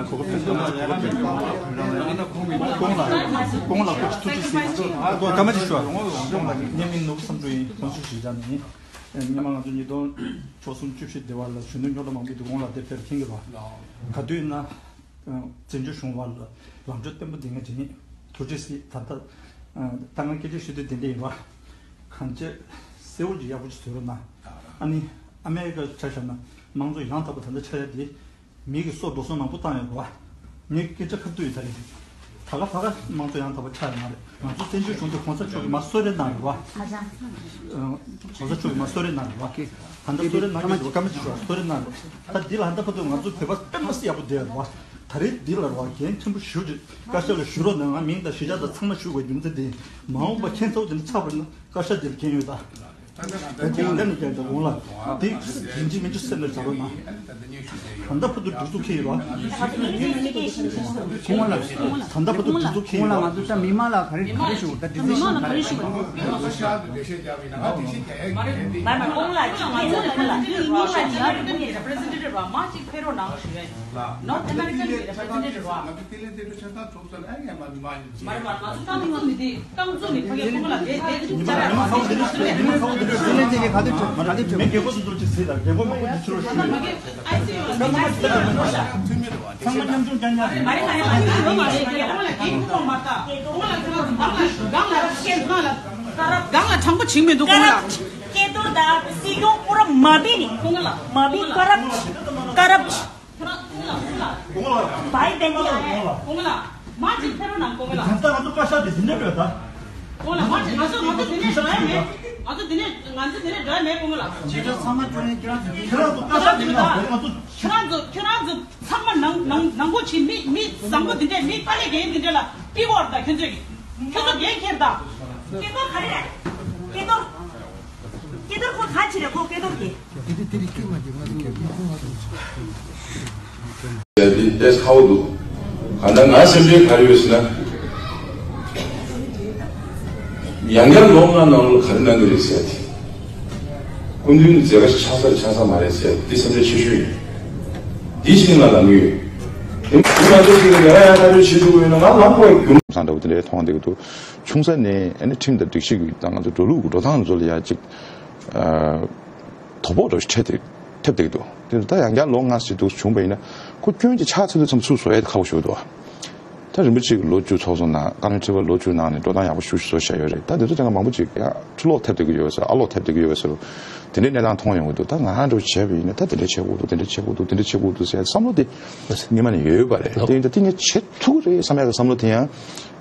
ཡང་གོ་སྐབས་ཕུལ་ཐུབ་པ་ཞིག་གོང་ལ་གོང་ལ་ཁོ་ཐུགས་རྗེ་ཆེ། ཁོང་ལ་སྐར་མ་ཅིག་ཞུ་བ། ཁོང་ལ་ངའི་མིང་ནོར་བུ་བསམ་གྲུབ་ཡིན། ཁོང་ཚོས་ཞུས་བྱ་ནི། སྔོན་མ་ང་ཚོ་ཉིས་སྟོང་བཅུ་གསུམ་བཅུ་བཞི་དེ་བར་ལ་གཞོན་ནུ་སྨྱོ་ལ་མང་པོ་འདུག་ཁོང་ལ་དེ་ཕེབས་མཁན་གྱི་བ། ག་དུས་ན་བཙན་བྱོལ་གཞུང་བར་ལ་ལམ་འགྲོ་བརྟན་པོ་འདི་ང་བྱེད་ཉེ་ཐུགས་རྗེ་ཆེ། ད་ལྟ་ད་ང་སྐད་ཆ་ཞུ་དུས་དེ་འདྲ་ཡིན་པ། གང་ཅི་གསལ་བོ་ཅིག་ཡག་པོ་ཅིག་བཟོས་རོགས་གནང་། ཨ་ནི་ཨ་མེ་རི་ཀ་ཆ་བཞག་ན་དམངས་གཙོ་ཡང་དག་པ་ད་ལྟ་ཆགས་ཡ་དེ། མི་གི་སྲོག་འགྲོ་སོང་མང་པོ་བཏང་ཡོད་རེད་བ། ངས་སྐད་ཆ་ཁ་བསྡུར་ཡོད་ད་རེད། ད་ག་ད་ག་དམངས་གཙོ་ཡང་དག་པ་ཆགས་ཡོད་མ་རེད། ང་ཚོ་བཙན་བྱོལ་གཞུང་དེ་གོང་ས་མཆོག་གིས་མར་གསོལ་རས་གནང་ཡོད་རེད་བ། ཨ་ཅག་གོང་ས་མཆོག་གིས་མར་གསོལ་རས་གནང་ཡོད་རེད་བ། ད་ལྟ་གསོལ་རས་གནང་གི་འདུག་སྐར་མ་གཅིག་ཞུ་བ་གསོལ་རས་གནང་ཡོད་རེད། ད་འདི་ལ་ད་ལྟ་བར་དུ་ང་ཚོ་བོད་པ་དཔེ་མ་སྲིད་ཡག་པོ་བསྡད་ཡོད་རེད་བ། ད་རེས་འདི་ལ་རེད་བ་འགན་ཆེན་པོ་ཞེ་པོ་ཅིག་བཀའ་ཤག་ལ་ཞུ་རོགས་གནང་། ང་མིང་དང་གཞིས་ཆགས་དང་ཚང་མ་ཞུ་དགོས་རྒྱུ་མཚན་དེ། མ་འོངས་པ་ཁྱེད་ཚོ་དེ་འདྲ་ཆགས་པ་ཡིན་ན་བཀའ་ཤག་འདིར་འགན་ཡོད་ད། ད་དེ་ཡང་ལན་ལ་བརྒྱབ་འདུག་འོང་ལ། དེ་ཡིན་གཅིག་མིན་གཅིག་སེམས་ལ་བཞག་རོགས་གནང་། ད་ལྟ་བར་དུ་སྒྲིག་འཛུགས་འཁེལ་ཡོད་པ། ཁོང་ལ། ད་ལྟ་བར་དུ་སྒྲིག་འཛུགས་འཁེལ་ཡོད་པ། ང་ཚོ་ད་མི་མང་ལ་ག་རེ་ག་རེ་ཞུ་ད་ཌི་སི་ཤན་ག་རེ། མ་རེད་མ་རེད། ཁོང་ལ་ཅིག་ཁེལ་ཡོད་ཁོང་ལ། ནོར་ཨ་མེ་རི་ཀན་གྱི་རེ་པི་རེ་ཟེན་ཊེ་ཊིབ་རེད་བ། མ་གཅིག་ཕེབས་རོགས་གནང་ཞུ་ཡ་ཡིན། ནོར་ཨ་མེ་རི་ཀན་གྱི་རེ་པི་རེ་ཟེན་ཊེ་ཊིབ་རེད་བ། མ་རེད་མ་རེད། ང་ཚོ་དེ་ལས་དེ་འདྲ་ཆ་ཚང་གྲུབ་ཚར་ཨ་ཡ་མ་མ་ཡིན་ཅི། མ་རེད་མ་རེད། ང་ཚོ་ཏང་ཙུའུ་ནི་དེ་ཏང་ཙུའུ་ནི་ཕ་གི་ཁོང་ལ་དེ་དེ་ཉི་མ་ཉི་མ་ཁ་བོ་དེ་འདྲ་ཞིག་རེད། ཉི་མ་ཁ་བོ་དེ་འདྲ་ཞིག་རེད། དེ་ལས་དེ་ག་དུས་གྲུབ་ག་དུས་གྲུབ། མི་རྒན་པོ་དེ་ཚོ་ཅིག་ཟེར་ལ། རྒན་པོ་མང་པོ་དེ་ཚོར་ཞུས། ཨ་ཙི་ཡོད་ས་མ་གཏོགས་མི་ཚོར་ཞུས། ཚང་མ་མཉམ་ཆུང་རྐྱང་རྐྱང་རེད། མ་རེད་མ་རེད། ཁོང་ལ་སྒང་ལ་སྒང་ལ་སྒང་ལ་དྲང་པོ་བྱིངས་མི་འདུག་ཁོང་ལ། སྐལ་རྡོར་དང་སྲིད་སྐྱོང་ཁོ་ར་མ་བི་ནི་ཁོང་ལ་མ་བི་ཀ་རབ་ཀ་རབ། བའི་བན་དེ་ཡང་ཁོང་ལ་མ་གཅིག་ཕེབས་རོགས་གནང་ཁོང་ལ། ད་ལྟ་ང་ཚོ་བཀའ་ཤག་དེ་འདི་འདྲ་རེད་ད། ཁོང་ལ་མ་གཅིག་ང་ཚོ་ང་ཚོ་འདི་ནས་འགྲོ་ཡ་མེད། ང་ཚོ་འདི་ནས་ང་ཚོ་འདི་ནས་འགྲོ་ཡ་མེད་ཁོང་ལ། ཁྱེད་ཚོ་ཚང་མ་ཁྱོད་རང་ཁྱེད་རང་ཚོ་ཁྱེད་རང་ཚོ་བཀའ་ཤག་དེ་ལ་ང་ཚོ། ཁྱེད་རང་ཚོ་ཁྱེད་རང་ཚོ་ཚང་མ་ནང་ནང་ནང་པོ་ཆེ་མི་མི་བཟང་པོ་འདི་འདྲས། མི་དཀའ་ལས་རྒན་འདི་འདྲས་ལ་ཏི་བོར་ད་ཁྱོད་ཚོས་ཁྱོད་ཚོ་རྒན་ཁྱེར་ད། སྐལ་རྡོར་ག་རེ་རེད། སྐལ་རྡོར། སྐལ་རྡོར་ཁོ་ག་ཅི་རེད་ཁོ་སྐལ་རྡོར་གི། དེ་དེ་དེ་རིགས་སྐྱོན་མ་རྒྱབ་ང་ཚོ་སྐད་ཁུངས་ཁ་ཚོ་ཡ་དེ་ཏེས་ཁ་བོ་འདུག་གང་ལྟར་ང་སེམས་ཁྲལ་ག་རེ་ཡོད་ཟེར་ན། ཡང་བསྐྱར་ལོ་ལྔ་ནང་ལ་ག་རེ་གནང་གི་རེད་ཟེར་ཏེ། སྐུ་མདུན་མཛད་དཀའ་ཆགས་ས་ཆགས་ས་མ་རེད་ཟེར་ཏེ་སེམས་ཁྲལ་ཆེ་ཤོས་ཡིན། འདི་ཞིག་ང་ལ་ངོས། དེ་ང་ཚོ་ཞིག་ལ་ཡང་ཡང་ཐག་གཅོད་བྱེད་ཐུབ་ཡོད་ན་ང་ལངས་དགོས་རྒྱུ། བསམ་འདྲ་བོ་དེ་འདྲའི་མཐོང་བསྡད་ཀྱི་འདུག་ཆུང་ས་ནས་ཨ་ནི་ཁྲིམས་དང་སྒྲིག་གཞི་གི་དང་ང་ཚོ་འགྲོ་ལུགས་ཀྱི་འགྲོ་སྟངས་ཚོ་ལ་ཡང་ཅིག་དོ་ཕོག་འདྲ་ཞིག་འཕྲད་དེ་ཐེབས་བསྡད་ཀྱི་འདུག་དེ་ད་ཡང་བསྐྱར་ལོ་ལྔ་ཞིག་འདུག་བྱུང་བ་ཡིན་ན་ཁོ་སྐྱོན་ཅིག་ཆགས་ཚར་དུས་མཚམས་སུ་བཟོ་ཡས་དེ་ཁག་པོ་ཞིག་འདུག་ད་རིན་པོ་ཆེ་གིས་ལོ་བཅུ་ཚོགས་གཙོ་གནང་། བཀའ་བློན་ཁྲི་པ་ལོ་བཅུ་གནང་ནས་འགྲོ་སྟངས་ཡག་པོ་ཞེ་པོ་ཞིག་བཟོས་བཞག་ཡོད་རེད། ད་དེ་ཚོ་དེ་སྔ་མང་པོ་ཅིག་ཡང་ཕྱི་ལོགས་ཐེབས་བསྡད་ཀྱི་ཡོད་ཟེར། ཨ་ལོགས་ཐེབས་བསྡད་ཀྱི་ཡོད་ཟེར། དེ་འདྲའི་གནས་སྟངས་མཐོང་ཡོང་གི་འདུག་ད་ང་རང་འདྲ་བོ་བྱས་པ་ཡིན་ན་ད་དེ་འདྲ་བྱེད་དགོས་འདུག་དེ་འདྲ་བྱེད་དགོས་འདུག་དེ་འདྲ་བྱེད་དགོས་འདུག་ཟེར་ཡ་བསམ་བློ་དེ་སྔོན་མ་ནས་ཡོད་པ་རེད། དེ་ཡིན་ད་དེ་ངས་བྱེད་ཐུབ་ཀྱི་རེད་བསམ་ཡག་གི་བསམ་བློ་དེ་ཡང་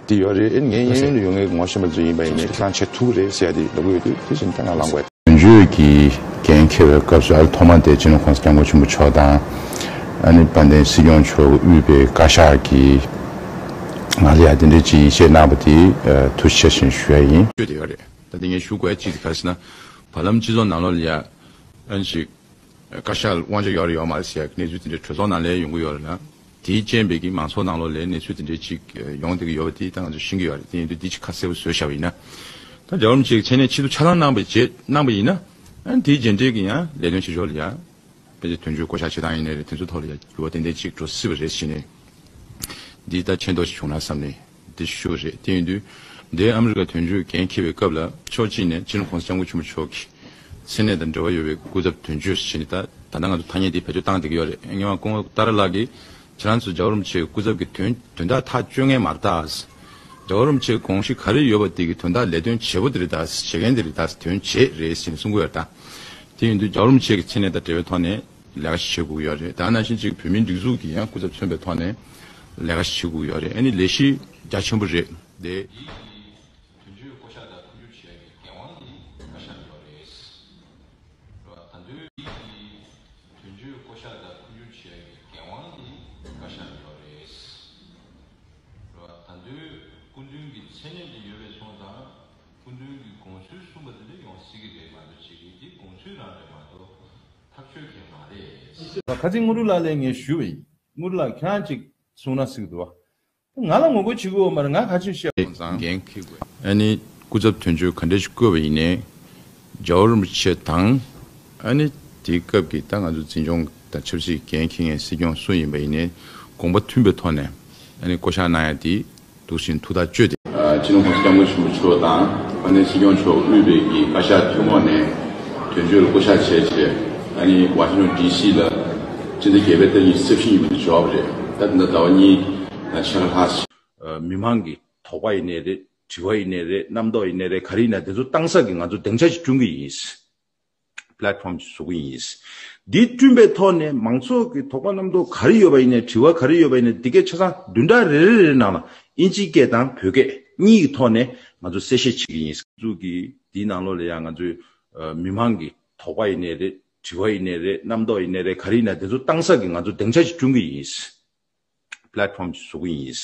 དེ་ཡོད་རེད། ཨེ་ངའི་གཡས་གཡོན་དུ་ཡོད་མཁན་གྱི་ངོ་ཤེས་པ་ཚོ་ཡིན་པ་ཡིན་ནའི་ཁྱེད་རང་བྱེད་ཐུབ་ཀྱི་རེད་ཟེར་ཡ་དེ་ལབ་ཀྱི་ཡོད་དུས་དེ་བཞིན་ད་ང་ལངས་དགོས། དོན་གཅོད་ཀྱི་འགན་འཁྱེར་བའི་སྐབས་སུ་ཨ་ཐོག་མ་དེ་སྤྱི་ནོར་༸གོང་ས་༸སྐྱབས་མགོན་ཆེན་པོ་མཆོག་དང་། ཨ་ནི་དཔལ་ལྡན་སྲིད་སྐྱོང་མཆོག་དབུས་པའི་བཀའ་ཤག་གིས་ང་ལ་ཡ་དེ་འདྲའི་ཅིག་ཡིད་ཆེས་གནང་བ་དེ་ཐུགས་རྗེ་ཆེ་ཞེས་ཞུ་ཡ་ཡིན། བརྗོད་བསྡད་ཡོད་རེད། ད་དེ་ངས་ཞུ་དགོས་ཡ་ཅིག་དེ་ག་རེ་ཟེར་ན། བར་ལམ་སྤྱི་ཚོགས་ནང་ལོགས་ལ་ཡ་ཨ་ནི་ཅིག་བཀའ་ཤག་དབང་ཆ་ཡོད་རེད་ཡོད་མ་རེད་ཟེར་ཡ་གི་གནས་ཚུལ་དེ་འདྲ་གྲོས་ཚོགས་ནང་ལ་ཡོང་གི་ཡོད་རེད་ལ། དེའི་རྐྱེན་པས་ཀྱི་མང་ཚོགས་ནང་ལོགས་ལ་གནས་ཚུལ་དེ་འདྲའི་ཅིག་ཡོང་བསྡད་ཀྱི་ཡོད་པ་དེ་ད་ང་ཚོས་ཤེས་ཀྱི་ཡོད་རེད། དེ་ཡིན་དུས་འདི་ཅིག་ཁ་གསལ་པོ་བཟོས་བཞག་པ་ཡིན་ན། ད་རྒྱལ་བ་རིན་པོ་ཆེ་གི་མཚན་གནས་ཆེད་དུ་ཕྱག་ལས་གནང་བའི་རྗེས་གནང་བ་ཡིན་ན། ཨ་ནི་དེའི་རྗེས་འབྲེལ་གྱི་ཡང་ལས་དོན་བྱེད་ཕྱོགས་ལ་ཡང་། ཕལ་ཆེར་དོན་གཅོད་བསྐོ་གཞག་བྱེད་སྟངས་ཡིན་ནའི་རེད། དེ་ཚོའི་ཐོག་ལ་ཡང་འགྱུར་བ་ཏན་ཏན་ཅིག་འགྲོ་སྲིད་པ་རེད་ཟེར་ནས། འདི་ད་མཁྱེན་རྟོགས་ཤིག་བྱུང་ན་བསམ་ནས་འདི་ཞུ་བ་རེད། དེ་ཡིན་དུས་འདིའི་ཨ་མི་རི་ཀ་དོན་གཅོད་འགན་འཁྱེར་བའི་སྐབས་ལ་ཕྱོགས་གཅིག་ནས་སྤྱི་ནོར་༸གོང་ས་༸སྐྱབས་མགོན་ཆེན་པོ་མཆོག་གི་མཚན་གནས་དང་འབྲེལ་བ་ཡོད་པའི་སྐུ་ཚབ་དོན་གཅོད་ཟེར་ནས་ད་ད་ལྟ་ང་ཚོ་ཐ་སྙད་འདི་བེད་སྤྱོད་བཏང་བསྡད་ཀྱི་ཡོད་རེད། ངས་མ་སྐུ་ངོ་ཏཱ་ར་ལགས་ཀྱིས་ཁྱེད་རང་ཚོ་རྒྱལ་བ་རིན་པོ་ཆེའི་སྐུ་ཚབ་ཀྱི་དོན་དོན་དག་ཐག་གཅོད་མཁན་མ་རེད་ད། རྒྱལ་བ་རིན་པོ་ཆེའི་དགོངས་གཞི་ག་རེ་ཡོད་པ་དེ་གི་དོན་དག་ལས་དོན་བྱེད་པོ་དེ་རེད་ད། བྱེད་མཁན་དེ་རེད་ད། དོན་བྱེད་རེད་ཟེར་ནས་གསུང་གི་ཡོད་རེད་ད། དེ་ཡིན་དུས་རྒྱལ་བ་རིན་པོ་ཆེ་གི་མཚན་གནས་དང་འབྲེལ་བའི་ཐོག་ནས་ལས་ཀ་ཞིག་བྱེད་དགོས་ཀྱི་ཡོད་རེད། ད་ནང་བཞིན་གཅིག་བོད་མིའི་སྒྲིག་འཛུགས་ཀྱི་ཡང་སྐུ་ཚབ་མཚོན་པའི་ཐོག་ནས་ལས་ཀ་ཞིག་བྱེད་དགོས་ཀྱི་ཡོད་རེད། ཨ་ནི་ལས་གཞི་རྒྱ་ཆེན་པོ་རེད། དེ། དོན་གཅོད་བསྐོ་གཞག་དང་འཕོ་འགྱུར་བྱེད་ཡག་གི་འགན་དབང་དེ་བཀའ་ཤག་ལ་ཡོད་རེད། རེད་བ། ད་དུང་དོན་གཅོད་བསྐོ་གཞག་དང་འཕོ་འགྱུར་བྱེད་ཡག་གི་འགན་དབང་དེ་བཀའ་ཤག་ལ་ཡོད་རེད། རེད་བ། ད་དུང་སྐུ་མདུན་གྱི་མཚན་གནས་དེ་ཡོད་པའི་སོང་ཙང་སྐུ་མདུན་གྱི་དགོངས་ཚུལ་གསུངས་པ་དེ་འདྲ་ཡོང་སྲིད་ཀྱི་རེད་མ་གཏོགས་བྱེད་ཀྱི་དེ་དགོངས་ཚུལ་རང་རེད་མ་གཏོགས་ཐག་གཅོད་མཁན་མ་རེད། ཁ་ཚིག་དངོས་གྲུབ་ལགས་ལ་ངས་ཞུས་པ་ཡིན། དངོས་གྲུབ་ལགས་ཁྱེད་རང་ཅིག་གསུང་ན་སྲིད་ཀྱི་འདུག་བ། ང་ལ་ངོ་རྒོལ་བྱེད་ཀྱི་ཡོད་མ་རེད། ང་ག་ཅིག་བཤད། འགན་འཁྱེར་དགོས། ཨ་ནི་སྐུ་ཚབ་དོན་གཅོད་ག་འདྲ་ཞིག་བསྐོས་པ་ཡིན་ནའི་རྒྱལ་བ་རིན་པོ་ཆེ་དང་། ཨ་ནི་དེའི་སྐབས་ཀྱི་ད་ང་ཚོ་འཛིན་སྐྱོང་དང་ཆབ་སྲིད་འགན་འཁྱེར་མཁན་སྲིད་སྐྱོང་སུ་ཡིན་པ་ཡིན་ནའི་དགོངས་པ་མཐུན་པའི་ཐོག་ནས་ཨ་ནི་བསྐོ་གཞག་གནང་ཡ་དེ་འདུག་བཞིན་ཐུགས་ཐག་གཅོད་དེ། སྤྱི་ནོར་༸གོང་ས་༸སྐྱབས་མགོན་ཆེན་པོ་མཆོག་དང་དཔལ་ལྡན་སྲིད་སྐྱོང་མཆོག་དབུས་པའི་གི་བཀའ་ཤག་ཐུན་མོང་ནས་དོན་གཅོད་ལ་བསྐོ་གཞག་བྱས་བྱས་ཨ་ནི་ཝ་ཤིང་ཊོན་ཌི་སི་ལ་སྤྱི་ཟླ་བརྒྱད་པའི་ཏ་རིག་ཉི་ཤུ་རྩ་བཞི་ཉིན་མོ་དེ་འབྱོར་བ་རེད། ད་དེ་འདྲ་ཟླ་བ་གཉིས་ནང་ཕྱེད་ཀ་ལྷག་ཙམ། མི་མང་གི་དོགས་པ་ཡིན་ནའི་རེད། དྲི་བ་ཡིན་ནའི་རེད། རྣམ་རྟོག་ཡིན་ནའི་རེད། ག་རེ་ཡིན་ན་དེ་ཚོ་བཏང་ས་གི་ང་ཚོ་སྡིངས་ཆ་ཞིག་བསྐྲུན་གི་ཡིན། པི་ལེ་ཊི་ཕོམ་ཅིག་བཟོ་གི་ཡིན། འདི་བསྐྲུན་པའི་ཐོག་ནས་མང་ཚོགས་ཀྱི་དོགས་པ་རྣམ་རྟོག་ག་རེ་ཡོད་པ་ཡིན་ནའི་དྲི་བ་ག་རེ་ཡོད་པ་ཡིན་ནའི་འདི་གའི་ཆ་ཚང་བདུན་ཕྲག་རེ་རེ་རེ་ནང་ལ་ཨིན་ཇིའི་སྐད་དང་བོད་སྐད་གཉིས་ཀྱི་ཐོག་ནས་ང་ཚོ་གསལ་བཤད་བྱེད་ཀྱི་ཡིན། ང་ཚོ་གི་འདིའི་ནང་ལོགས་ལ་ཡང་ང་ཚོའི་ཨ་མི་མང་གི་དོགས་པ་ཡིན་ནའི་རེད། དྲི་བ་ཡིན་ནའི་རེད། རྣམ་རྟོག་ཡིན་ནའི་རེད། ག་རེ་ཡིན་ན་དེ་ཚོ་བཏང་ས་གི་ང་ཚོ་སྡིངས་ཆ་ཞིག་བསྐྲུན་གྱི་ཡིན། པི་ལེ་ཊི་ཕོམ་ཅིག་བཟོ་གི་ཡིན།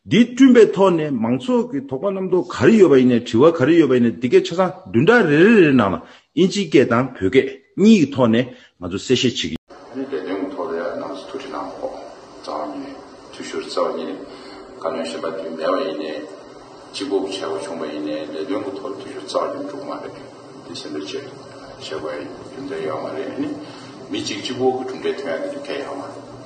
འདི་བསྐྲུན་པའི་ཐོག་ནས་མང་ཚོགས་ཀྱི་དོགས་པ་རྣམ་རྟོག་ག་རེ་ཡོད་པ་ཡིན་ནའི་དྲི་བ་ག་རེ་ཡོད་པ་ཡིན་ནའི་འདི་གའི་ཆ་ཚང་བདུན་ཕྲག་རེ་རེ་རེ་ནང་ལ་ཨིན་ཇིའི་སྐད་དང་བོད་སྐད་གཉིས་ཀྱི་ཐོག་ནས་ང་ཚོ་གསལ་བཤད་བྱེད་ཀྱི་ཡིན། ཨ་ནི་ལས་དོན་གྱི་ཐོག་ལ་ཡང་རྣམ་པ་ཚོ་ཐུགས་ཁྲལ་གནང་རོགས། རྩ་བ་ཉིད་ནས་འཐུས་ཤོར་རྩ་བ་ཉིད་ནས་བཀའ་བློན་གཞན་པ་དེ་མེད་པ་ཡིན་ནའི་གཅིག་པོ་གི་བྱ་བ་བྱུང་བ་ཡིན་ནའི་ལས་དོན་གྱི་ཐོག་ལ་འཐུས་ཤོར་རྩ་བ་ཉིད་ནས་འགྲོ་གི་མ་རེད། འདི་སེམས་ཁྲལ་བྱེད་བྱེད་དགོས་ཡ་རྒྱུ་མཚན་ཡོད་མ་རེད། ཨ་ནི་མི་གཅིག་གཅིག་པོ་གི་གྲུབ་འབྲས་ཐོན་ཡ་གི་རྒྱུ་མཚན་ཡོད་མ་རེད།